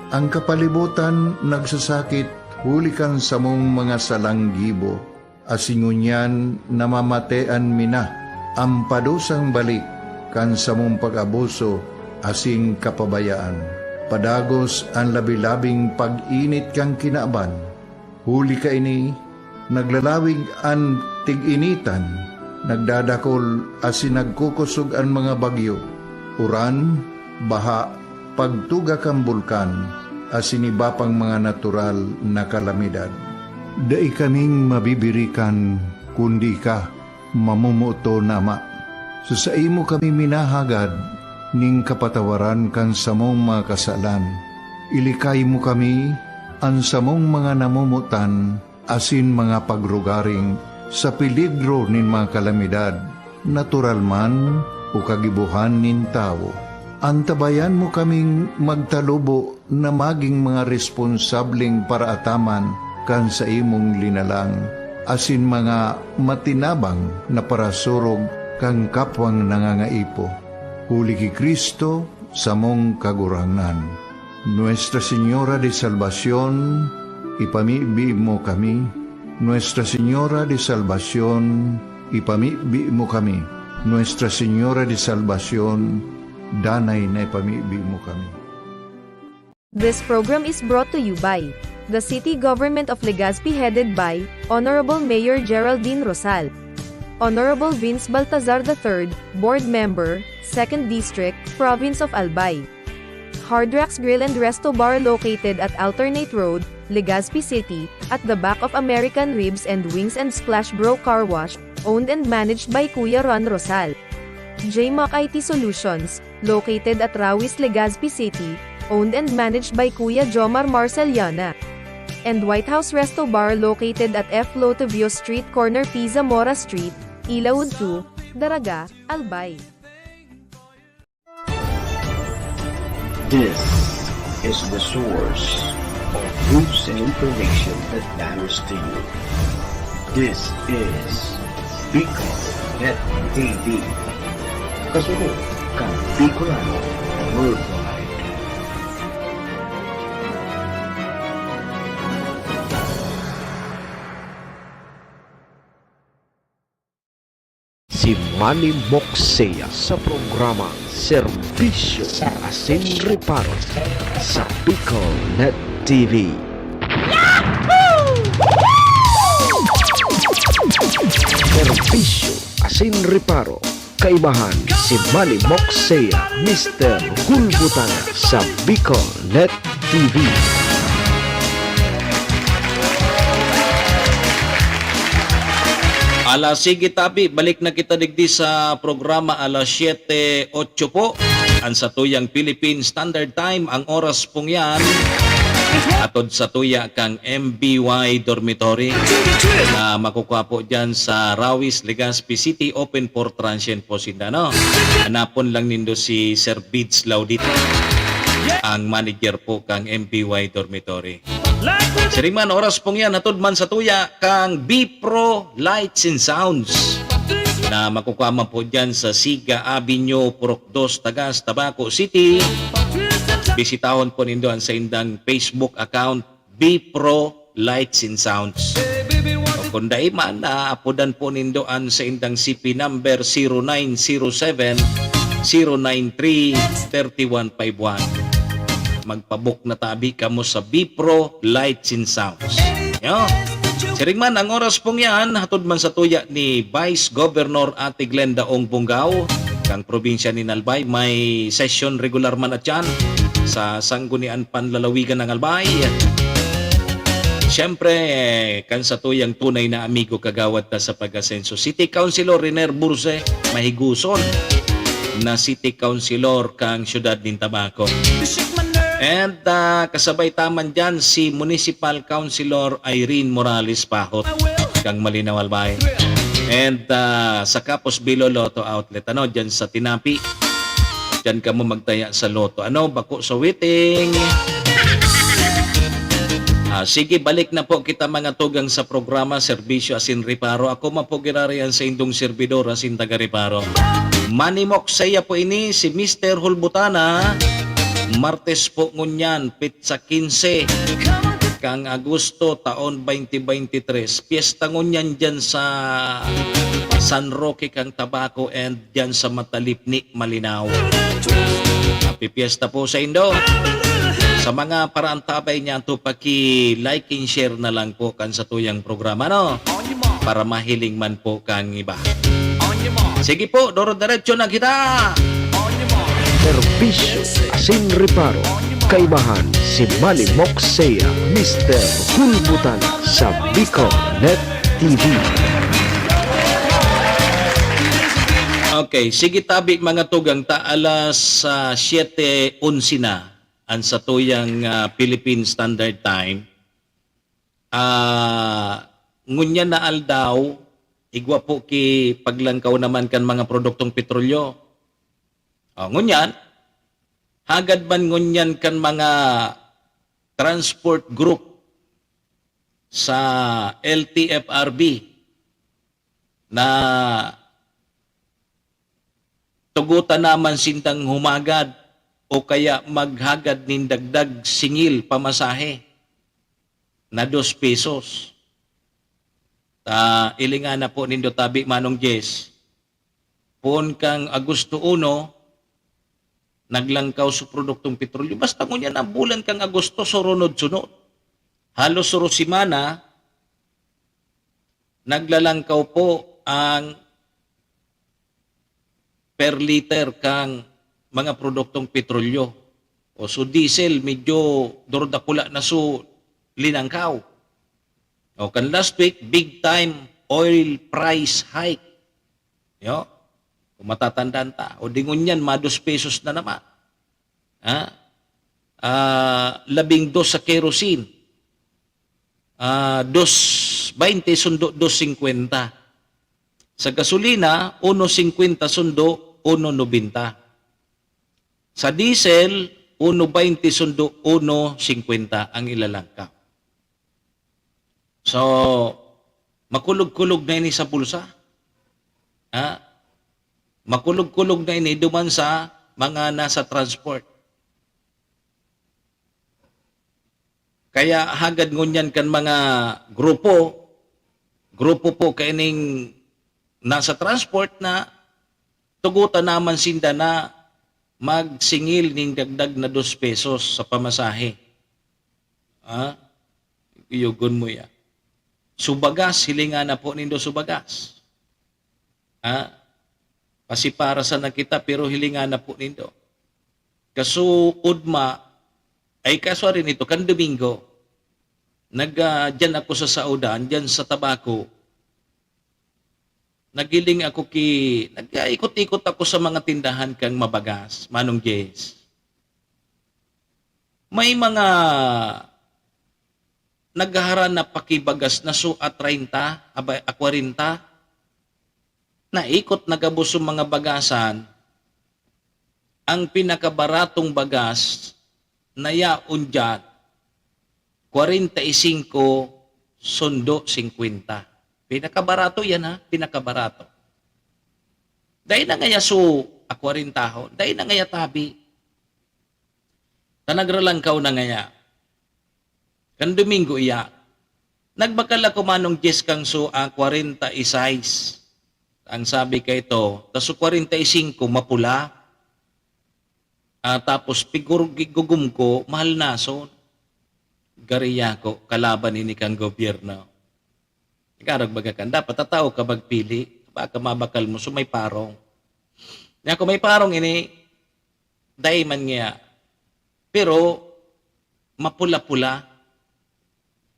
An kapalibotan nagsasakit huli kan samong mga salang gibo, asin ngunyan namamatean mi na an padusang balik kan samong pag-abuso asin kapabayaan. Padagos an labi-labing pag-init kan kinaban. Huli kaini, naglalawig an tig-initan, nagdadakol asin nagkukosog an mga bagyo, uran, baha, pagtuga kan bulkan, asin iba pang mga natural na kalamidad. Dai kaming mabibirikan kundi ika, mamomoton na Ama. Sa saimo kami minahagad nin kapatawaran kan samong mga kasalan. Ilikay mo kami, an samong mga namomotan, asin mga pagrugaring sa peligro nin mga kalamidad, natural man o kagibohan nin tawo. Antabayan mo kaming magtalubo na magin mga responsableng paraataman kan saimong linalang, asin mga matinabang na parasurog kan kapwang nangangaipo. Huli ki Cristo, samong Kagurangnan. Nuestra Señora de Salvacion, ipamibi mo kami. Nuestra Señora de Salvacion, ipamibi mo kami. Nuestra Señora de Salvacion, danay na ipamibi mo kami. This program is brought to you by the City Government of Legazpi, headed by Honorable Mayor Geraldine Rosal. Honorable Vince Baltazar the third, Board Member, Second District, Province of Albay. Hard Rocks Grill and Resto Bar, located at Alternate Road, Legazpi City, at the back of American Ribs and Wings and Splash Bro Car Wash, owned and managed by Kuya Ron Rosal. J Mac I T Solutions, located at Rawis, Legazpi City, owned and managed by Kuya Jomar Marceliana. And White House Resto Bar, located at F Lotivio Street, corner P Zamora Street, Ilaud two, Daraga, Albay. This is the source of news and information that matters to you. This is Bicol Net T V. Kasunod kan Bicolano Worldwide. Si Manny Moksea sa programa Serbisyo asin Reparo sa Bicol Net T V. Serbisyo asin Reparo, kaibahan si Manny Moksea, Mister Gulbutana sa Bicol Net T V. Alas sige tabi, balik na kita digdi sa programa alas siyete otso po. An satuyang Philippine Standard Time, ang oras pong yan, atod satuya kang M B Y Dormitory na makukuha po dyan sa Rawis, Legazpi City, open for transient po sinda, no? Hanapon lang nindo si Sir Bids Laudit, ang manager po kang M B Y Dormitory. Siring man, oras pong yan, hatod man satuya kang B Pro Lights and Sounds na makukuha man po dyan sa Siga Avenue, Purok dos, Tagas, Tabaco City. Bisitahon po nindo ang saindang Facebook account, B Pro Lights and Sounds. Of Kung dai man, ah, apodan po nindo an saindang C P number zero nine zero seven, zero nine three, thirty one five one. Magpabook na tabi kamo sa Bipro Lights and Sounds. Yo. Siring man, ang oras pong yan, hatod man sa tuya ni Vice Governor Ate Glenda Ong Bongao, kang probinsya ni Albay, may sesyon regular man at yan sa Sanggunian Panlalawigan ng Albay. Siyempre, kan sa tuyang tunay na amigo kagawad ta sa pag-asenso, City Councilor Riner Burse Mahiguson, na City Councilor kang siyudad nin Tabaco. And, ah, kasabay ta man dyan si Municipal Councilor Irene Morales Pahot, kang Malinaw Albay. And, ah, sa Kapos Bilo Lotto Outlet, ano, dyan sa Tinapi. Diyan kamo magtaya sa loto. Ano, bako sa waiting. Ah, sige, balik na po kita, mga tugang, sa programa, Serbisyo Asin Reparo. Ako man po ginarian sa indong servidor, asin taga Reparo. Manimok saya po ini, si Mister Hulbutana. Martes po ngunyan, petsa quince kang Agosto, taon twenty twenty-three. Piyesta ngunyan dyan sa San Roque kang Tabaco and dyan sa Matalipni, Malinao. Happy Fiesta po sa indo. Sa mga paraantabay niya, to paki-like and share na lang po kan sa tuyang programa, no? Para mahiling man po kang iba. Sige po, doro-diretso na kita. Serbisyo asin reparo. Kaibahan si Manimok Sea, Mister Hulbutan sa Bicol Net T V. Okay, sige tabi, mga tugang, ta alas, ah, siyete onse na an satuyang, ah, Philippine Standard Time. Ah, ngunyan na aldaw, igwa po ki paglangkaw naman kan mga produktong petrolyo. O, ngunyan, hagad man ngunyan kan mga transport group sa L T F R B na tugutan naman sindang humagad o kaya maghagad nin dagdag singil pamasahe na dos pesos. Ta, ilingan na po nindo tabi, Manong Jess. Poon kang Agosto uno, naglangkaw sa produktong petrolyo. Basta ngunyan na bulan kang Agosto, surunod-sunod. Halos suro semana, naglalangkaw po ang per liter kang mga produktong petrolyo. O, so, diesel, medyo durdakula na so linangkaw. O, kan last week, big time oil price hike. Yo? Kung matatandaan ta. O, di ngunyan, ma dos pesos na naman. Ha? Ah, labing dos sa kerosene. Ah, dos baynte sundo dos singkwenta. Sa gasolina, uno singkwenta sundo uno nobenta. Sa diesel, uno baynte sundo uno singkwenta ang ilalangkaw. So, makulog-kulog na ini sa bulsa. Ha? Makulog-kulog na ini duman sa mga nasa transport. Kaya hagad ngunyan kan mga grupo, grupo po kaining nasa transport na tugutan naman sinda na magsingil ning dagdag na dos pesos sa pamasahe. Ah, iyogon mo ya. Subagas, hilingan na po nindo subagas. Ah, pasipara sana kita, pero hilingan na po nindo. Kasuodma, ay, kaswari nito, kan Domingo, nag, ah, dyan ako sa saodan, dyan sa Tabaco. Naghiling ako ki, nag-ikot-ikot ako sa mga tindahan kang mabagas, Manong Jess. May mga naghaharan na pakibagas na so a treinta, aba, a kwarenta. Naikot na gabos yung mga bagasan, ang pinakabaratong bagas na yaon dyan, kwarenta y singko sundo singkwenta. Pinakabarato yan, ha? Pinakabarato. Dai na ngaya so, a kwarentahon. Dai na ngaya tabi. Ta nagralangkaw na ngaya. Kan Domingo iya. Nagbakal ako, Manong Jess, kan su, ah, kwarenta y sais. Ang sabi kaito, ta su kwarenta y singko mapula. Ah, tapos pigurog-, gigugom ko, mahal nason. Gari ako, kalaban ini kan gobyerno. Nag-arog baga kan, dapat tatawo ka magpili. Baka mabakal mo, so may parong. Niya, kung may parong ini, dai man niya. Pero, mapula-pula.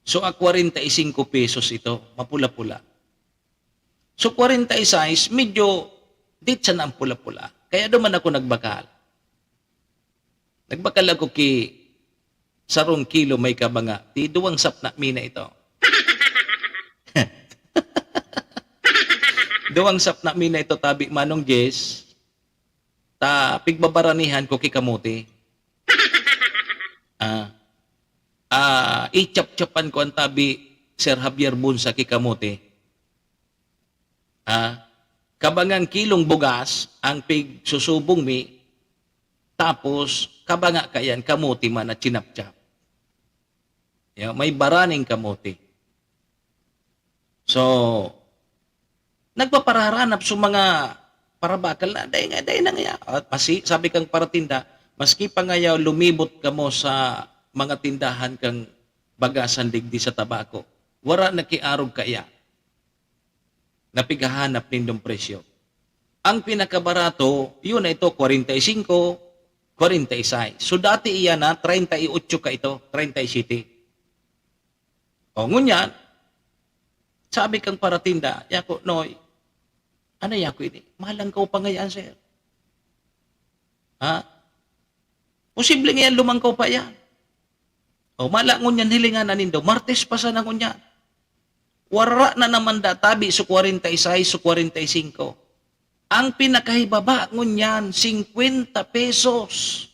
So, a kwarenta y singko pesos ito, mapula-pula. So, kwarenta y sais, medyo ditsa na ang pula-pula. Kaya duman ako nagbakal. Nagbakal ako ki sarong kilo may kabanga, ti duwang sapna mina ito. Duwang sapna mina ito, tabi, Manong Jess, ta pigbabaranihan ko ki kamote. Ah, ah, ichapchapan ko ang tabi, Sir Javier Bunsa, ki kamote. Ah, kabangang kilong bugas ang pigsusubong mi, tapos kabanga kayan kamote man na chinapchap. Ya, may baraning kamote. So, nagpapararanap sa mga parabakal na, "Dai nga, dai na nga." At masi-, sabi kang paratinda, "Maski pa ngayaw lumibot kamo sa mga tindahan kang bagasan digdi sa Tabaco, wara nakiarog kaya na pighahanap nindong presyo." Ang pinakabarato, yun na ito, kwarenta y singko, kwarenta y sais. So, dati iyan na, treinta y ocho ka ito, treinta y siete. O, ngunyan, sabi kang paratinda, "Yako, Noy, ano yako ini? Mahalangkaw pa ngayaan, sir." Ha? Posible ngayon lumangkaw pa yan. O, mala ngunyan, hilingan na nindo, Martes pa sana ngunyan. Wara na naman da tabi so kwarenta y sais, so kwarenta y singko. Ang pinakahibaba ngunyan, singkwenta pesos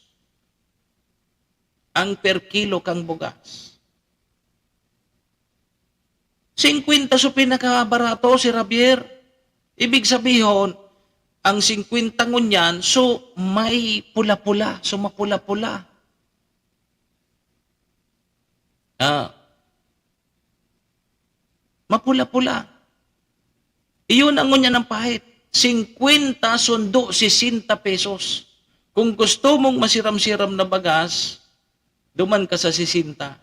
ang per kilo kang bugas. Singkwenta so pinakabarato, Sir Javier. Ibig sabihon, ang singkwenta ngunyan, so may pula-pula, so mapula-pula. Ah. Mapula-pula. Iyon ang ngunyan ang pahit. Singkwenta sundo, sesenta pesos. Kung gusto mong masiram-siram na bagas, duman ka sa sesenta.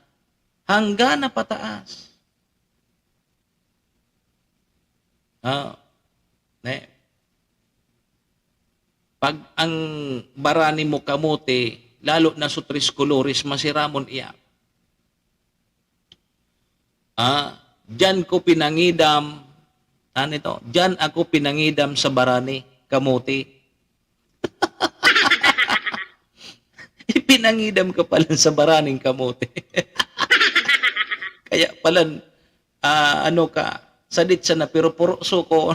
Hanggang na pataas. Ah, ne? Pag ang barani mo kamote, lalo na so tres colores, masiramon iya. Ah, diyan ko pinangidam, ano ito? Diyan ako pinangidam sa barani, kamote. Ipinangidam ka pala sa baraning kamote. Kaya pala, ah, ano ka, sadit sana, pero puro suko.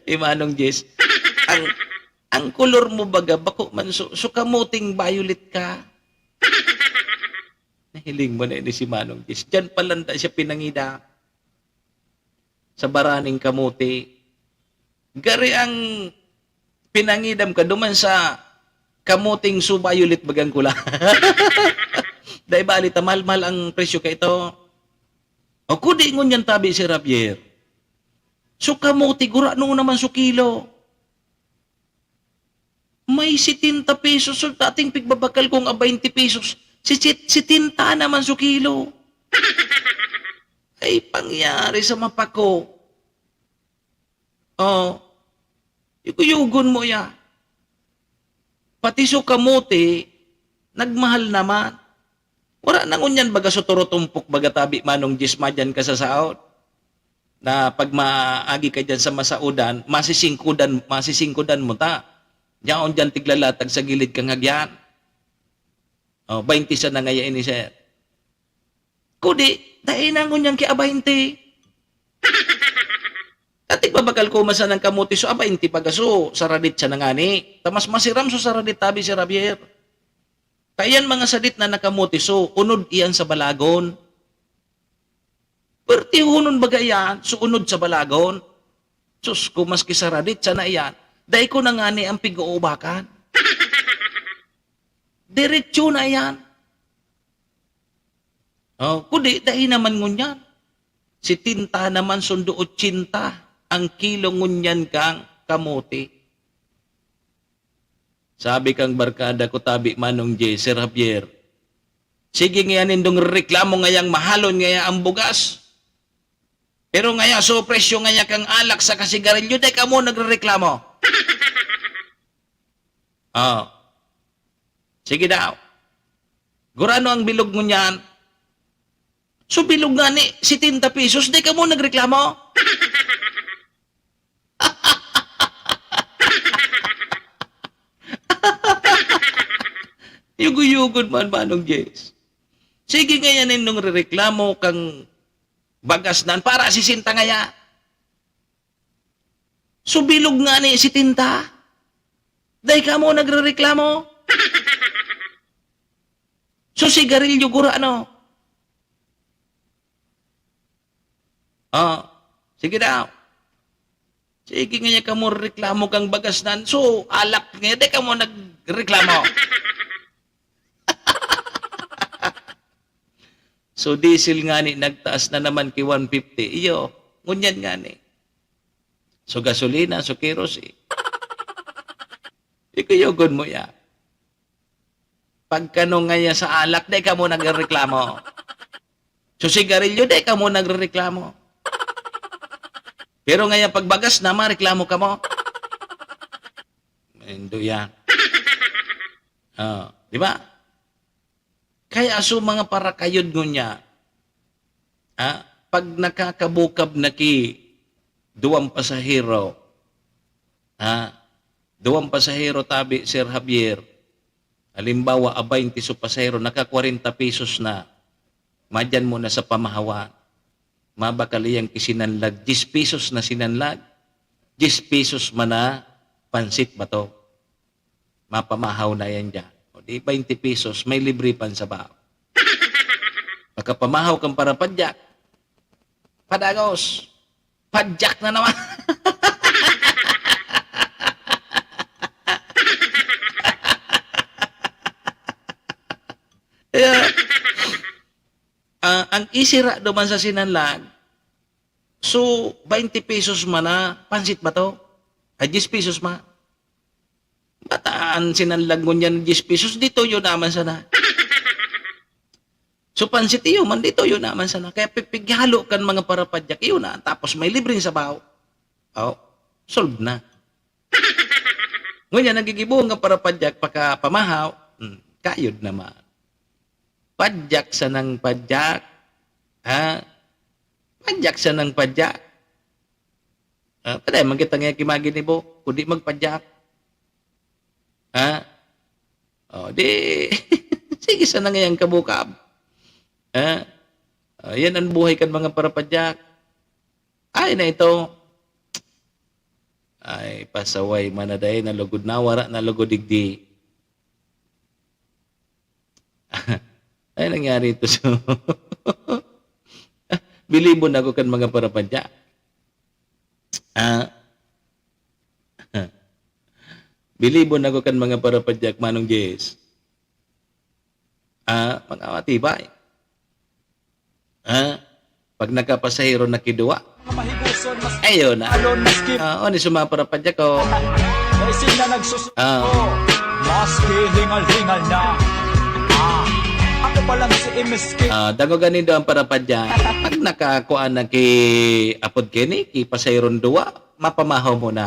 Imanong Jess, ang, ang kolor mo baga, bako man su-, so kamuting violet ka. Nahiling mo na ini si Manong Jess. Diyan palanda siya pinangida. Sa baraning kamote. Gari ang pinangidam ka, duman sa kamuting so violet bagang kula. Dai bali ta mahal-mahal ang presyo kaito. O kudi ngunyan tabi si Javier. So kamote, gurano naman so kilo. May setenta pesos, so dating pigbabakal kong a baynte pesos, si set-, setenta naman so kilo. Ay, pangyari sa mapako. Oh, yugo-yugon mo ya. Pati so kamote, nagmahal naman. Wala na ngunyan baga so turo tumpok baga tabi Manong Jis madyan ka sa saot. Na pag maagi ka dyan sa masaudan, masisingkudan, masisingkudan mo ta. Yaon dyan tiglalatag sa gilid kang hagyan. Oh, baynte sana ngaya ini, sir. Kudi, dai na ngunyan ki a baynte. Dati babakal ko man sanang kamote, so a baynte pa gaso, saradit sana ngani. Ta mas masiram so saradit tabi si Javier. Kaiyan mga sadit na nakamote, so unod iyan sa balagon. Pertihonon baga iyan, so unod sa balagon. Sus ko, maski saradit sana iyan, dai ko na ngani ang pig-uubakan. Diretso na iyan. Oh, kundi dai naman ngunyan. Setenta naman, sundo otsinta ang kilo ngunyan kang kamote. Sabi kang barkada ko tabi, Manong Jay, Sir Javier, sige ngaya nindong reklamo ngayang mahalon ngaya ang bugas. Pero ngaya, so presyo ngaya kang alak sa kasigarilyo, dai kamo nagrereklamo. Oh. Sige daw. Gurano ang bilog ngunyan? So bilog ngani, setenta pesos, dai kamo nagreklamo? Yugo-yugon man, Manong Jess. Sige ngaya nindong rereklamo kang bagas nan, para sesenta ngaya. So bilog ngani, setenta. Dai kamo nagrereklamo? So sigarilyo, gurano? Oh, sige daw. Sige ngaya kamo reklamo kang bagas nan. So, alak ngaya, dai kamo nagreklamo? So, diesel ngani, nagtaas na naman ki one fifty. Iyo, ngunyan ngani. So, gasolina, so, kerosene. Ikuyogon mo ya. Pagkano ngaya sa alak, dai kamo nagreklamo. So, sigarilyo, dai kamo nagrereklamo. Pero ngaya, pag bagas na, mareklamo kamo. Indo yan. Oh, di ba? Kaya so mga parakayod ngunyan, ah, pag nakakabukab na ki duwang pasahero, ah, duwang pasahero tabi, Sir Javier, halimbawa, a baynte so pasahero, naka kwarenta pesos na, madyan mo na sa pamahawan. Mabakal iyang kisinanlag, diyes pesos na sinanlag, diyes pesos man na pansit bato. Mapamahaw na yan dyan. O di, baynte pesos, may libre pang sabaw. Makapamahaw kang parapadyak. Padagos. Padyak na naman. Kaya, ah, ang isira duman sa sinanlag, so, baynte pesos man na pansit bato. Ay, diyes pesos man. Bata an sinanlag ngunyan, diyes pesos, di toyo naman sana. So, pansit iyo man, di toyo naman sana. Kaya pipighalo kan mga parapadyak, iyo na, tapos may libreng sabaw. Oh, solve na. Ngunyan, nagigibuhon kan parapadyak, pakapamahaw, hmm, kayod naman. Padyak sanang padyak, ha? Padyak sanang padyak. Ah, paday man kita ngaya ki maginibo, kundi magpadyak. Ha? O, di, sige sana ngayang kabukab. Ha? O, yan ang buhay kan mga parapadyak. Ay na ito. Ay, pasaway man na dai, nalugod na, wara, nalugod digdi. Ay, nangyari ito. So, bilibon ako kan mga parapadyak. Ah, bilibon ako kan mga parapadyak, Manong Jess. Ah, mga matibay. Ah, pag nakapasahero na ki duwa. Ayun na. Ah, o, ni sumapara pa dyan ko. Ah. Maski hingal-hingal na. Ah, ako pa lang si M S K. Ah, dangoga nindo ang parapadya. Pag nakakuan na ki apod kini, ki pasahero na duwa, mapamahaw mo na.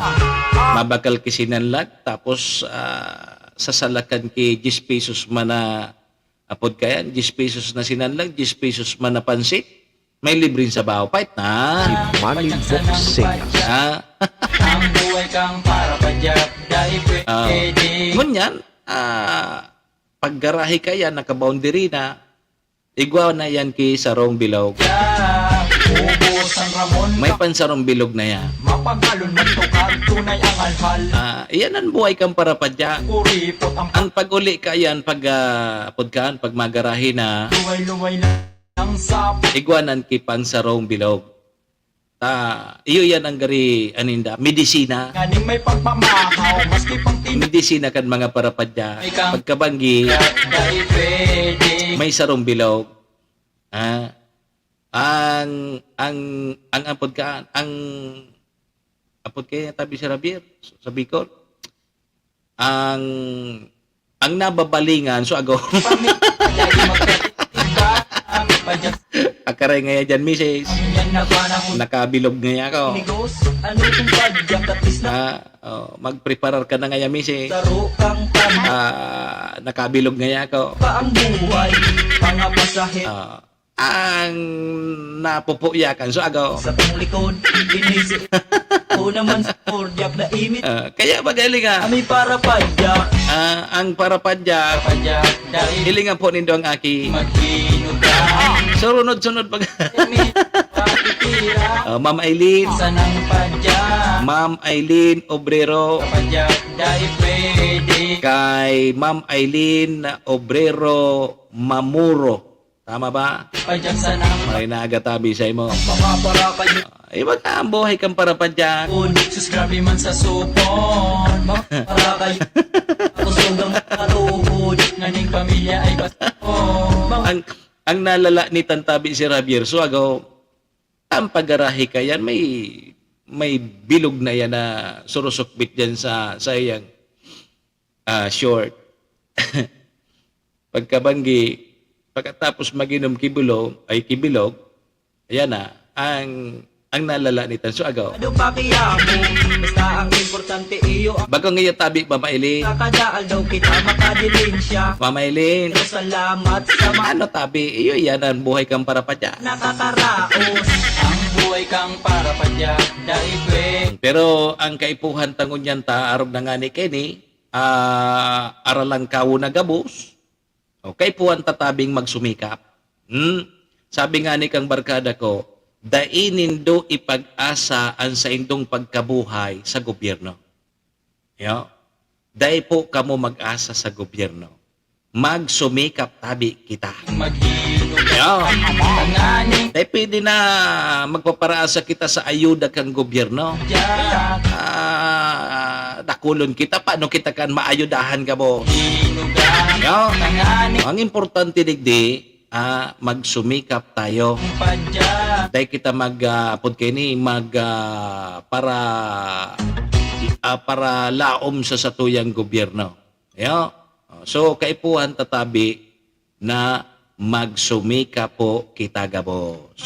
Mabakal ki sinanlag, tapos, ah, sasalakan ki diyes pesos man na apod kayan, diyes pesos na sinanlag, diyes pesos man na pansit, may libreng sabaw. Pait na. Si Manny Boxeas. Ah. Ang buhay kang parapadyak, dai pwede. Ah. Ngunyan, ah, pag garahe kayan, naka-boundary na, igwa na yan ki sarong bilog. May pansarong bilog na yan. Mapagalon man tukad, tunay ang halhal. Ah, iyan ang buhay kang parapadyak. Kuripot ang Ang pag-uli kayan, pag, ah, apod kaan, pag magarahe na, luway-luway lang sa igwanan ki pansarong bilog. Ta, iyo yan ang gari, aninda, medisina. Nganing may pagmamahaw, maski pang tin- Medisina kan mga parapadya. Ikaw. Pagkabanggi, dai pwede. May sarong bilog. Ah, ang, ang, ang apod ka, ang apod kaya tabi si Javier, sa Bicol, ang, ang nababalingan, so agaw. Akaray ngaya dyan, misis. Nakabilog ngaya ako. Ah, oh, magpreparar ka na ngaya, misis. Ah, nakabilog ngaya ako. Ah, ang napupuyakan. So, agaw. Sa tong likod, inisip ko naman sa kordyak na imit. Ah, kaya magaling ka. Kami para padyak. Ah, ang para padyak. Padyak, dahil hilingan po nindo ang aki. Maghinuga. Surunod-sunod pag- Kami, pakitira. Ah, Ma'am Aileen. Sanang padyak. Ma'am Aileen Obrero. Padyak, dahil pwede. Kay Ma'am Aileen Obrero Mamuro. Tama ba? Padyak sana. May nagatabi sa imo. Mapapara kayo. Ah, iba ka ang buhay kang parapadyak. Sus, grabe man sa supon. Mapapara kayo. Kusog ang kaluhod. Naning pamilya ay basta. Ang, ang nalala ni Tantabi si Javier Suagaw, ang pagarahi ka yan, may, may bilog na yan na surusukbit dyan sa, sa iyang, ah, short. Pagkabanggi, pagkatapos mag-inom kibulo, ay kibilog, ayan na, ang, ang nalala ni Tanso Agaw. Ano pa kaya mo? Basta ang importante iyo ang Bago ngayon tabi, Ma'am Aileen. Kakadaal daw kita makadiling siya. Ma'am Aileen. Pero salamat sa ma- Ano tabi? Iyo, yan ang buhay kang parapadya. Nakakaraos. Ang buhay kang parapadya, dahil kwe. Pero ang kaipuhan tangon niyan ta, arog na nga ni Kenny, ah, aralang kawo na gabos, o kaipuhan tatabing magsumikap. Hmm? Sabi nga ni kang barkada ko, "Dai nindo ipag-asa an saindong pagkabuhay sa gobyerno." Yo? Dai po kamo mag-asa sa gobyerno. Magsumikap tabi kita. Yo? Dai pwede na magpaparaasa kita sa ayuda kang gobyerno. Ah, dakulon kita, paano kita kan maayudahan gabos? Yo? Ang importante digdi, ah, magsumikap tayo. Dai kita mag, ah, apod kaini, mag, ah, para, ah, para laom sa satuyang gobyerno. Yo? So, kaipuhan tatabi na magsumikap po kita gabos.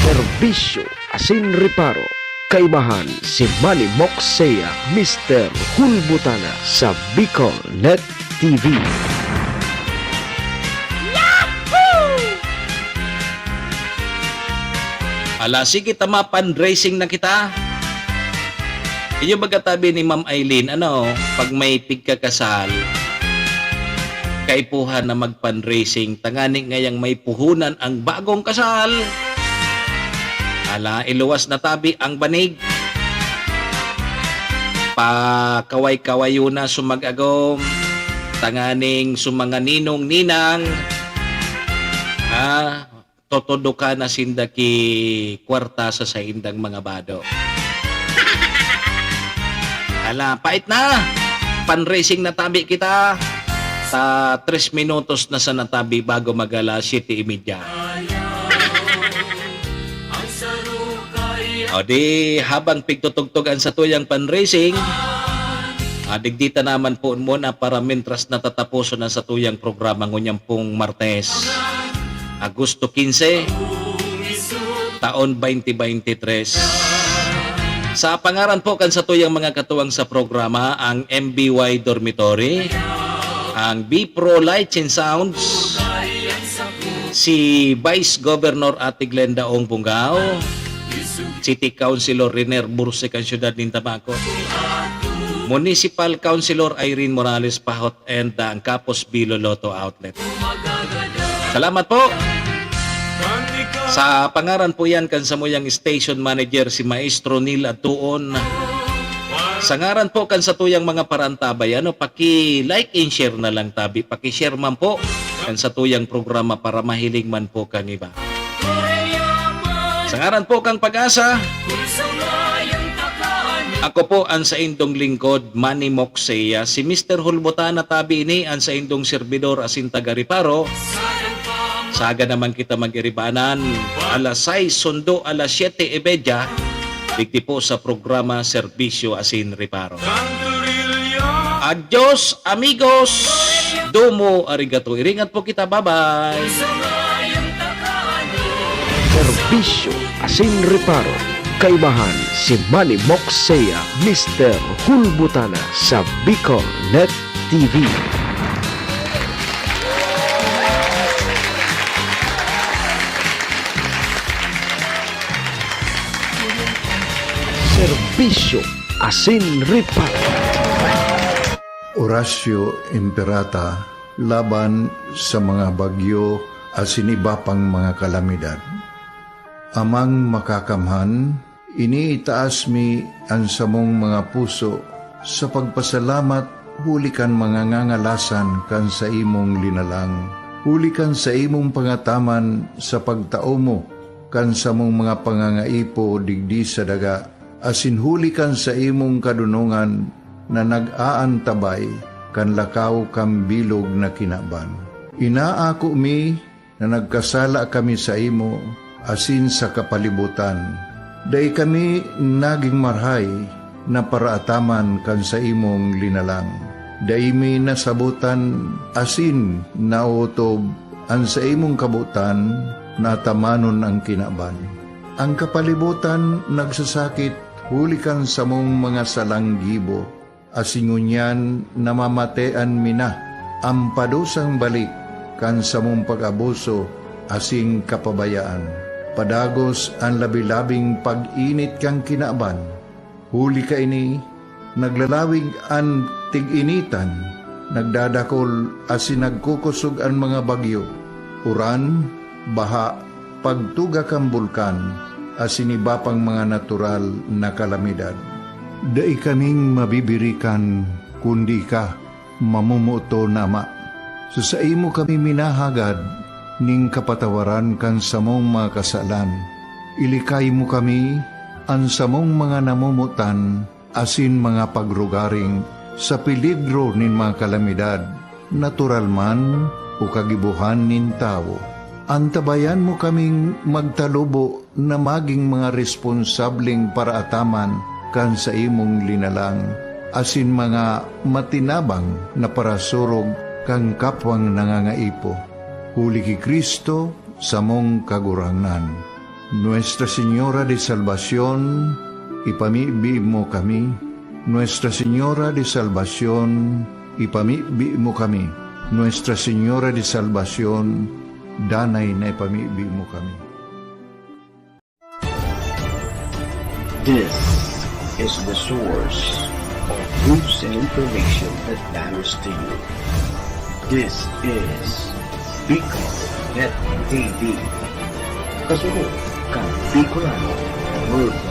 Serbisyo asin reparo. Kaibahan si Manny Moksea, Mister Hulbutana sa Bicol Net T V. Ala, sige ta, ma-fundraising na kita. Iyo baga tabi ni Ma'am Aileen, ano, pag may pigkakasal, kaipuhan na mag-fundraising, tangani ngayang may puhunan ang bagong kasal. Ala, iluwas na tabi ang banig. Pakaway-kawayo na sumag-agom, tanganing sumanga ninong ninang, ah, totodokan na sinda ki kwarta sa saindang mga bado. Ala, pait na! Fundraising na tabi kita. Sa tres minutos na sa natabi bago mag-alas siyete y media. O di, habang pigtutugtog ang satuyang fundraising, ah, digdi ta naman po muna para mintras natataposon ang satuyang programa ngunyan pong Martes, Agosto quince, taon twenty twenty-three. Sa pangaran po kan satuyang mga katuwang sa programa, ang M B Y Dormitory, ang B Pro Lights and Sounds, si Vice Governor Ate Glenda Ong Bungao, City Councilor Riner Bursik ang siyudad nin Tabaco, Municipal Councilor Irene Morales Pahot, and ang Kapos Bilo Lotto Outlet. Salamat po. Sa pangaran po yan kan samuyang station manager, si Maestro Neil Adtuon. Sa ngaran po kan satuyang mga parantabay, ano, paki-like and share na lang tabi. Paki-share man po kan satuyang programa para mahiling man po kan iba. Sa ngaran po kang Pag-asa, Ako po ang saindong lingkod, Manny Moxea. Si Mister Hulbutana tabi ini ang saindong serbidor asin taga-reparo. Saga naman kita mag-iribanan, alas sais sundo alas siyete y media, digdi po sa programa Serbisyo asin Reparo. Adios, amigos! Domo arigato. Iringat po kita. Bye-bye! Serbisyo asin reparo. Kaibahan si Manny Moxea, Mister Hulbutana sa Bicol Net T V. Serbisyo asin reparo. Horacio Imperata laban sa mga bagyo asin iba pang mga kalamidad. Amang Makakamhan, iniitaas mi an samong mga puso sa pagpasalamat huli kan mga ngangalasan kan saimong linalang, huli kan saimong pangataman sa pagtao mo kan samong mga pangangaipo digdi sa daga, asin huli kan saimong kadonongan na nag-aantabay kan lakaw kan bilog na kinaban. Inaako mi na nagkasala kami saimo asin sa kapalibotan. Dai kami nagin marahay na paraataman kan saimong linalang. Dai mi nasabotan asin naotob an saimong kabotan na atamanon an kinaban. An kapalibotan nagsasakit huli kan samong mga salang gibo, asin ngunyan namamatean mi na an padusang balik kan samong pag-abuso asin kapabayaan. Padagos an labi-labing pag-init kan kinaban, huli kaini, naglalawig an tig-initan, nagdadakol asin nagkukosog an mga bagyo, uran, baha, pagtuga kan bulkan, asin iba pang mga natural na kalamidad. Dai kaming mabibirikan kundi ika, mamomoot na Ama. Sa saimo kami minahagad nin kapatawaran kan samong mga kasalan. Ilikay mo kami, an samong mga namomotan, asin mga pagrugaring sa peligro nin mga kalamidad, natural man o kagibohan nin tawo. Antabayan mo kaming magtalubo na magin mga responsableng paraataman kan saimong linalang, asin mga matinabang na parasurog kan kapwang nangangaipo. Huli ki Cristo, samong Kagurangnan. Nuestra Señora de Salvacion, ipamibi mo kami. Nuestra Señora de Salvacion, ipamibi mo kami. Nuestra Señora de Salvacion, danay na ipamibi mo kami. This is the source of news and information that matters to you. This is Bicol Net T V. Kasunod kan Bicolano Worldwide.